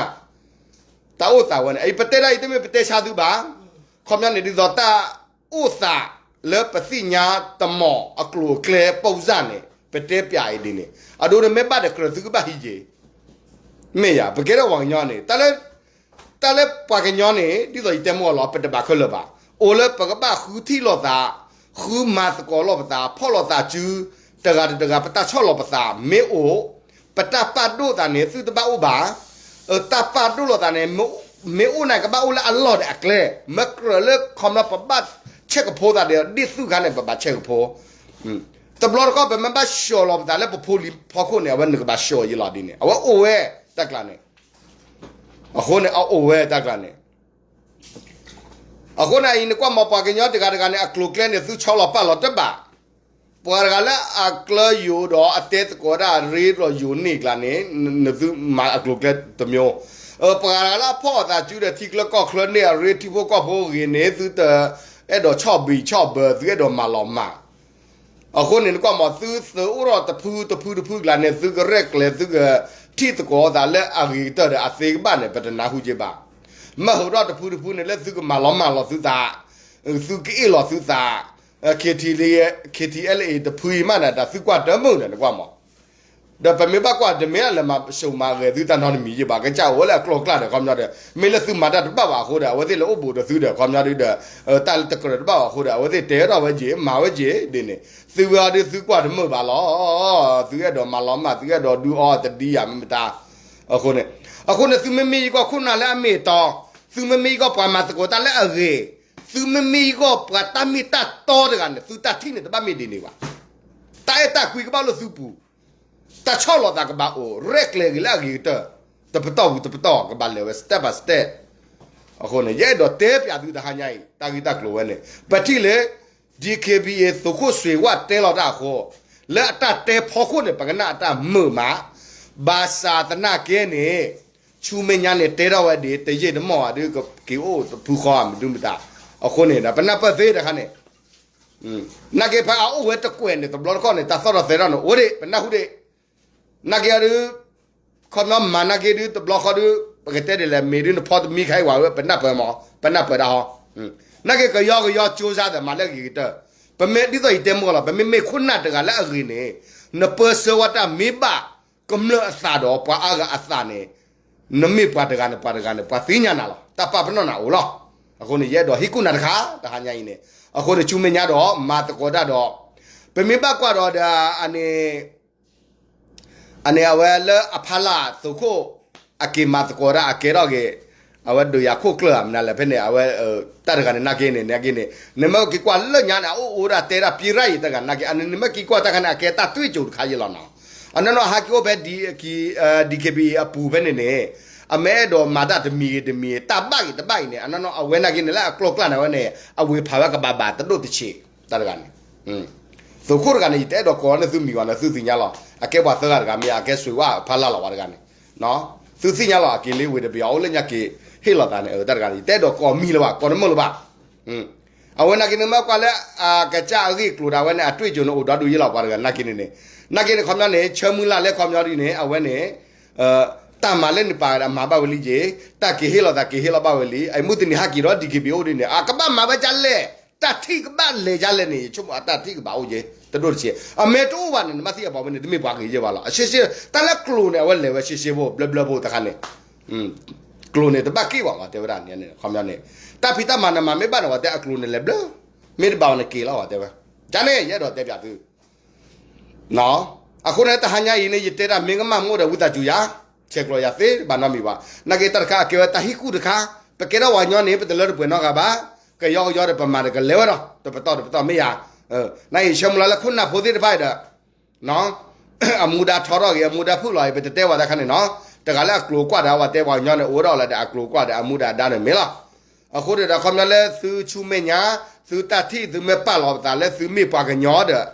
တၢ်အိၣ်သးဝဲန့ၣ် အံၤပတဲဒၣ်အံၤတမ့ၢ်ပတဲဆါသုဘၣ်, ခီပညီန့ၣ် ဒ်သိးတၢ်အိၣ်သးလၢပသ့ၣ်ညါတမီၤ အကျိၤအကျဲပိၢ်စၢ်န့ၣ် ပတဲပျးအံၤဒ်န့ၣ် အဒိန့ၣ်မ့ၢ်ဘၣ်ဒီးကြၢးသုကဘၣ်ဟံးက့ၤ မ့ၢ်ယၤ ပကဲထီၣ်ပှၤကညီန့ၣ် တၢ်လၢ တၢ်လၢပှၤကညီန့ၣ် ဒ်သိးယတဲမ့ၢ်အီၤလီၤ ပတဘၣ်ခဲလၢာ်ဘၣ်, အိၣ်လၢပကဘၣ်ဃုထံၣ်လိာ်သး, ဃုမၤသကိးလိာ်ပသး, ဖီၣ်လိာ်သးစု, တဂၤတဂၤပတၢ်ဆီၣ်လီၤပသး မ့ၢ်အိၣ်, ပတၢ်ပာ်ဒိၣ်သးန့ၣ် သုတဘၣ်အိၣ်ဘၣ်, တၢ်ပာ်ဒိၣ်လိာ်သးန့ၣ် မ့ၢ်အိၣ်န့ၣ် ကဘၣ်အိၣ်လၢအလီၢ်ဒီးအကျဲ, မ့ၢ်ကြၢးလၢခီပညီပဘၣ်ဆဲးကဖိသးဒီး ဒ်သုခါန့ၣ် ပဘၣ်ဆဲးကဖိ တဘျီတခီၣ် ပမ့ၢ်ဘၣ်ဆှိးလီၤပသးလၢပဖိလံၤဖီခိၣ်န့ၣ် အဝဲနကဘၣ်ဆှိးယံာ်လီၤဒ်န့ၣ် အဝဲအိၣ်ဝဲတၢ်ကျါန့ၣ်, အဃိန့ၣ် အအိၣ်ဝဲတၢ်ကျါန့ၣ်, အဃိန့ၣ်အံၤ နကွၢ်မ့ၢ်ပှၤကညီတဂၤတဂၤန့ၣ် အကျိၤကျဲန့ၣ် သုဆီလီၤပာ်လီၤတဘၣ်, ပှၤတဂၤလၢအကျၢယိာ်ဒီးအတဲသကိးဒၣ်ရ့ဒီးယိာ်န့ၢ်ကျါန့ၣ် နသုမၤအကျိၤကျဲတမျိုး, ပှၤတဂၤလၢအဖီၣ်အသးစုဒီးထံချၢကီၢ်ချၢန့ၢ်အရ့ထံဖိကီၢ်ဖိဂ့ၤန့ၣ် သုတအဲၣ်ဒိးဆီၣ်ဘံၣ်ဆီၣ်ဘၢ သုအဲၣ်ဒိးမၤလီၤမၢ် အဃိန့ၣ် နကွၢ်မ့ၢ်သုသုးအိၣ်ထီၣ်တဖုတဖုတဖုကျါန့ၣ် သုကရဲၣ်ကျဲၤ သုကထံၣ်သကိးသးလၢအဂ့ၤကတၢၢ်ဒီးအသ့ကဘၣ်န့ၣ် ပတနၢ်ဟူက့ဘၣ်, မ့ၢ်ဟူးထီၣ်တဖုတဖုန့ၣ် လၢသုကမၤလီၤမၢ်လီၤသုသး, သုကအ့ၣ်လီၤသုသး, KTLA, KTLA တဖုအံၤမးန့ၣ် တၢ်သုကွၢ်တမုာ်န့ၣ် နကွၢ်မ့ၢ် ဒီးပမ့ၢ်ဘၣ်ကွၢ်တမ့ၢ်လၢမၤဆူၣ်မၤဂဲၤသုတၢ်နီတမံၤယံၤဘၣ် ကစၢ်အိၣ်လၢအကျိၤအကျဲဒီး ခီပညီဒီး မ့ၢ်လၢသုမၤတၢ်တဘၣ်ဘၣ်အဃိဒီး အဝဲသ့ၣ်လဲၤအိၣ်ဘူးဒီးသုဒီး ခီပညီဒီး တၢ်တကြၢးတဘၣ်ဘၣ်အဃိဒီး အဝဲသ့ၣ်တဲထီၣ်ဝဲက့ၤ မၤဝဲက့ၤဒ်န့ၣ် သုဝဲအီၤဒီးသုကွၢ်တမုာ်ဘၣ်လီၤ. သုအဲၣ်ဒိးမၤလီၤမၢ် သုအဲၣ်ဒိးဒုးအီတဒံယၤမ့ၢ်မတၤ အဃိန့ၣ် အဃိန့ၣ် သုမ့မ့ၢ်ယကီၢ်ခိၣ်နၢ်လၢအမ့ၢ်အတီ သုမ့မ့ၢ်ယကီၢ်ပှၤမၤသကိးတၢ်လၢအဂ့ၤ သုမ့မ့ၢ်ယကီၢ်ပှၤတၢ်မ့ၢ်တၢ်တီတဂၤန့ၣ် သုတၢ်ထံၣ်န့ၣ်တဘၣ်မ့ၢ်ဒ်န့ၣ်ဘၣ်. တၢ်အဲၣ်တၢ်ကွံကဘၣ်လိာ်သုပူၤ တၢ်ဆီၣ်လီၤသးကဘၣ်အိၣ် ရဲၣ်ကျဲၤဂ့ၤလၢအဂ့ၤကတၢၢ် တပတီၢ်ပူၤတပတီၢ် ကဘၣ်လဲၤဝဲ step by step. အဃိန့ၣ် ယအဲၣ်ဒိးတဲပျးသုတဟါညါအံၤ တၢ်ဂ့ၢ်တၢ်ကျိၤဝဲန့ၣ် ပထံၣ်လၢ DKBA သုးခိၣ်စွ့ၤဝၣ်တဲလီၤတၢ်အဃိ လၢအတၢ်တဲဖီခိၣ်န့ၣ် ပကနၣ်အတၢ်မုာ်မး ဘၣ်ဆၣ်သနာ်က့န့ၣ် ဆူမဲာ်ညါန့ၣ် တဲထီၣ်ဝဲဒ် တယံာ်တမီၢ်ဘၣ်ဒီး ကက့ၤအိၣ်တဖုဃီမနုၤမတၤ. အဃိန့ၣ်ဒီး ပနၢ်ပၢၢ်သ့တခါန့ၣ် နာ်က့ဖဲအအိၣ်ဝဲတကွဲးန့ၣ် တဘျီတခီၣ်န့ၣ် တၢ်သီၣ်ထီၣ်သဲထီၣ်န့ၣ် အိၣ်ဒံး ပနၢ်ဟူဒံး နာ်က့အီၤဒုး ခီပညီမၤနာ်က့ဒုး တဘျီဃီဒုး ပကတဲဒ်လဲၣ် မ့ၢ်ဒုးနဖီတမံခါအံၤဝဲ ပနၢ်ပၢၢ်မး ပနၢ်ပၢၢ်တၢ်ဟီ နာ်က့ကယီကယီကၠိစါဒီး မၤလၢအဂ့ၤကတၢၢ် ပမ့ၢ်ဒ်သိးယတဲမုၢ်ဂီၤလီၤ ပမ့မ့ၢ်ခိၣ်နၢ်တဂၤလၢအဂ့ၤန့ၣ် နပၢဆှၢဝဲတၢ်မ့ၢ်ဘၣ်ကမျၢၢ်အသးဒီးပှၤအါဂၤအသးန့ၣ် နမ့ၢ်ပှၤတဂၤန့ၣ် ပှၤတဂၤန့ၣ် ပှၤသ့ၣ်ညါနၤလီၤ တၢ်ပာ်ပနီၣ်နၤအိၣ်လီၤ. အဃိန့ၣ် ယအဲၣ်ဒိးဟ့ၣ်ကူၣ်နၤတခါ တဟါညါအံၤန့ၣ် အဃိန့ၣ် ဆူမဲာ်ညါဒီး မၤသကိးတၢ်ဒီး ပမ့ၢ်ဘၣ်ကွၢ်ဒီးဒီး အန့ၣ် အန့ၣ်အဝဲလၢအဖီလာ်သုးခိၣ် အက့ၤမၤသကိးတၢ်အကဲထီၣ်က့ၤ အဝဲဒုးယၤခိၣ်ကျၢၢ်ဧါ မနုၤလဲၣ်ဖဲန့ၣ် အဝဲ တၢ်တဂၤန့ၣ် နာ်က့န့ၣ် နာ်က့န့ၣ် နမ့ၢ်က့ၤကွၢ်လၢညါန့ၣ် အအိၣ်အိၣ်ဒၣ်တဲဒၣ်ပံရၣ်အံၤတၢ်တဂၤနာ်က့ အန့ၣ်နမ့ၢ်က့ၤကွၢ်တၢ်ခါန့ၣ် အကဲတၢ်တွ့ၣ်ကၠိတခါယဲလီၤနီၤ. အနီၢ်နီၢ်ဟဲက့ၤအိၣ်ဖဲ DKBA အပူၤဖဲန့ၣ်န့ၣ် အမ့ၢ်အဲၣ်ဒိးမၤတၢ်တမံၤဂ့ၤတမံၤဂ့ၤ တၢ်ဘၣ်ဂ့ၤတဘၣ်ဂ့ၤန့ၣ် အနီၢ်နီၢ်အဝဲနာ်က့န့ၣ် လၢအကျိၤကျၢ်န့ၣ်ဝဲန့ၣ် အဝ့ၤဖးဝဲကဘၣ်ဘၣ်တဒိၣ်တဆံး တၢ်တဂၤန့ၣ် သုးခိၣ်တဂၤန့ၣ် ယတအဲၣ်ဒိးကိးန့ၢ်သုမံၤဘၣ်န့ၣ် သုသ့ၣ်ညါလီၤ အကဲပှၤသၢဂၤတဂၤမ့ၢ် အကဲစွ့ၤဝၣ်ဖီလာ်လီၤဝဲတဂၤန့ၣ် သုသ့ၣ်ညါလီၤ အက့ၤလၢဝ့ၤတဘ့ၣ်အအိၣ်လၢညါက့ၤဟ့ၣ်လီၤသးန့ၣ် တၢ်တဂၤန့ၣ် ယတအဲၣ်ဒိးကိးမံၤလၢၤဘၣ် ကိးနမုၢ်လၢၤဘၣ် အဝဲနာ်က့န့ၣ်မ့ၢ်ကွၢ်လၢ အကစၢ်အဂ့ၢ်ကျိၤဒၣ်ဝဲန့ၣ် အတွ့ၣ်ကၠိန့ၣ်အိၣ်ဒီဒူၣ်ယဲလီၤပှၤတဂၤနာ်က့န့ၣ်န့ၣ် နာ်က့န့ၣ် ခီပညီန့ၣ် ဆၢမုၢ်လၢ်လၢခီပညီဒ်န့ၣ် အဝဲန့ၣ် တၢ်မၤလၢနပာ်ဒီးမၤဘၣ်ဝဲလံက့ၤ တၢ်က့ၤဟ့ၣ်လီၤသးက့ၤဟ့ၣ်လီၤဘၣ်ဝဲလံ အမုၢ်တနံၤဟဲက့ၤဒီး DKBA အိၣ်ဒ်န့ၣ် အကဘၣ်မၤဝဲဒ်လဲၣ် တၢ်ထံၣ်ကဘၣ်လဲၤဒ်လဲၣ်န့ၣ် ယဆိကမိၣ်အတၢ်ထံၣ်ကဘၣ်အိၣ်က့ၤ တဒိၣ်တဆံး အမ့ၢ်တအိၣ်ဘၣ်န့ၣ် နဘၣ်သ့ၣ်ညါပှၤဝဲန့ၣ် တမ့ၢ်ပှၤဂ့ၤယဲၢ်ဘၣ်လီၤ အရှဲရှဲ တၢ်လၢကျိၤန့ၣ် အဝဲလဲၤဝဲရှဲရှဲဖိ ဘျၢဘျၢဖိတခါန့ၣ် ကျိၤန့ၣ်တဘၣ်က့ၢ်ဘၣ် ပှၤတဲဝဲဒၣ်န့ၣ် ခီပညီန့ၣ် တၢ်ဖံးတၢ်မၤနမၤမ့ၢ်ဘၣ်န့ၣ် ပှၤတဲအကျိၤန့ၣ်လဲၤဘျၢ မ့ၢ်တဘၣ်ဝဲန့ၣ်က့ၤလီၤ ပှၤတဲဝဲ ကန့ၣ် ယအဲၣ်ဒိးတဲပၠးသု အဃိန့ၣ် တဟါညါအံၤန့ၣ် ယတဲတၢ်မ့ၢ်ကမၣ်မ့ၢ်အိၣ်ဒီးဝံသးစူၤယၤ ဆဲးကျိးယၤသ့ဘၣ်နီတမံၤဘၣ် နာ်က့တၢ်တခါအကဲဝဲတၢ်ဟ့ၣ်ကူၣ်တခါ ပကဲထီၣ်ပှၤကညီန့ၣ် ပတလၢတပှဲၤနီတဂၤဘၣ် ကယီကယီဒီးပမၤဒီးကလဲၤဝဲဒီး တပတီၢ်တပတီၢ်မ့ၢ်ယၤ နာ်က့ဆၢမုၢ်လၢ်လၢခိၣ်နၢ်ဖိသ့ၣ်တဖၣ်အံၤဒီး အမူဒါထီထီၣ်ဂ့ၤ အမူဒါဖုၣ်လီၤဂ့ၤ ပတတဲဝဲတၢ်ခါန့ၣ်နီၤ တဂၤလၢအကျိၤကွၢ်ဒီး ပှၤတဲပှၤကညီန့ၣ် အိၣ်ဒီးလၢဒီးအကျိၤကွၢ်ဒီးအမူဒါအဒါန့ၣ်မ့ၢ်လီၤ. အဃိဒီး ခီပညီလၢသုဆူမဲာ်ညါ သုတၢ်ထံၣ် သုမ့ၢ်ပာ်လီၤပသးလၢသုမ့ၢ်ပှၤကညီဒီး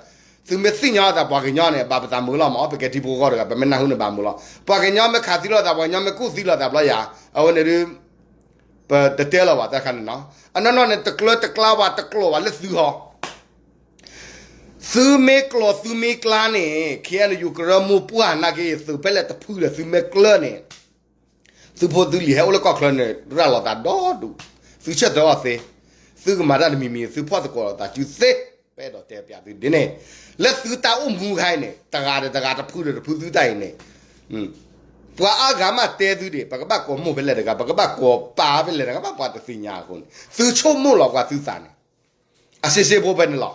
သုမ့ၢ်သ့ၣ်ညါသးပှၤကညီန့ၣ် ဘၣ်ပသးမုာ်လီၤမး ပကဲထံဖိကီၢ်တဂၤ ပမ့ၢ်နၢ်ဟူန့ၣ်ဘၣ်မုာ်လီၤ. ပှၤကညီမ့ၢ်ခးသံလိာ်သး ပှၤကညီမ့ၢ်ကူၣ်သံလိာ်သးဘျီယၤ အဝဲန့ၣ်ဒုး ပတတဲလီၤဘၣ်တၢ်ခါန့ၣ်နီၤ အနီၢ်နီၢ်န့ၣ် တကျၢတကျါဝဲ တကျိၤဝဲလၢသုဟီ သုမ့ၢ်ကျိၤသုမ့ၢ်ကျါန့ၣ် KNU ကရၢမိၢ်ပှၢ်နာ်က့ သုးဖဲလဲၣ်တဖုဒီး သုမ့ၢ်ကျၢန့ၣ် သုဖိသုလံၤဟဲအိၣ်လၢကီၢ်ချၢန့ၣ် ရၤလီၤသးဒီဒူၣ် သုဆၢၣ်သၢအီၤသ့ သုကမၤတၢ်တမံၤမံၤ သုဖီၣ်သကိးလိာ်သးစုသ့ ပအဲၣ်ဒိးတဲပၠးသုဒ်န့ၣ် လၢသုတၢ်အိၣ်မူခါအံၤန့ၣ် တဂၤဒီးတဂၤ တဖုဒီးတဖုသုတၢ်အံၤန့ၣ် ပှၤအါဂၤမးတဲသုဒံး ပကဘၣ်ကိးမိၢ်ဖဲလဲၣ်တဂၤ ပကဘၣ်ကိးပၢ်ဖဲလဲၣ်တဂၤ ဘၣ်ပှၤတသ့ၣ်ညါအဃိန့ၣ် သုဆိကမိၣ်လီၤကွၢ်သုသးန့ၣ် အစ့စ့ဖိဖဲန့ၣ်လီၤ.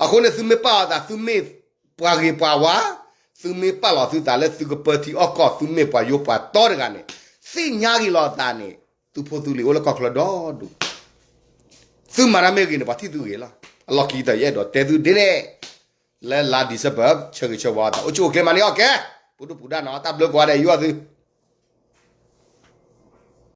အဃိန့ၣ် သုမ့ၢ်ပာ်လီၤသး သုမ့ၢ်ပှၤဂ့ၤပှၤဝါ, သုမ့ၢ်ပာ်လီၤသုသးလၢသုကပၢထံအီၣ်ကီၢ် သုမ့ၢ်ပှၤယိပှၤတီတဂၤန့ၣ်, သ့ၣ်ညါဂ့ၤလီၤအသးန့ၣ်, သုဖိသုလံၤအိၣ်လၢကီၢ်ချၢဒီဒူၣ်, သုမၤတၢ်မ့ၢ်ဂ့ၤန့ၣ် ပှၤထံၣ်သုဂ့ၤလီၤ. အလီၢ်ခံကတၢၢ် ယအဲၣ်ဒိးတဲသုဒ်န့ၣ်, လၢလါ December ဆၢဂ့ၤဆၢဝါအသး အိၣ်ဆူၣ်အိၣ်ချ့မၤန့ၢ်အီၣ်ကဲ, ပူၤဒူၣ်ပူၤဒါနီၤ တၢ်ဘျုးကိးဂၤဒဲး ယွၤသု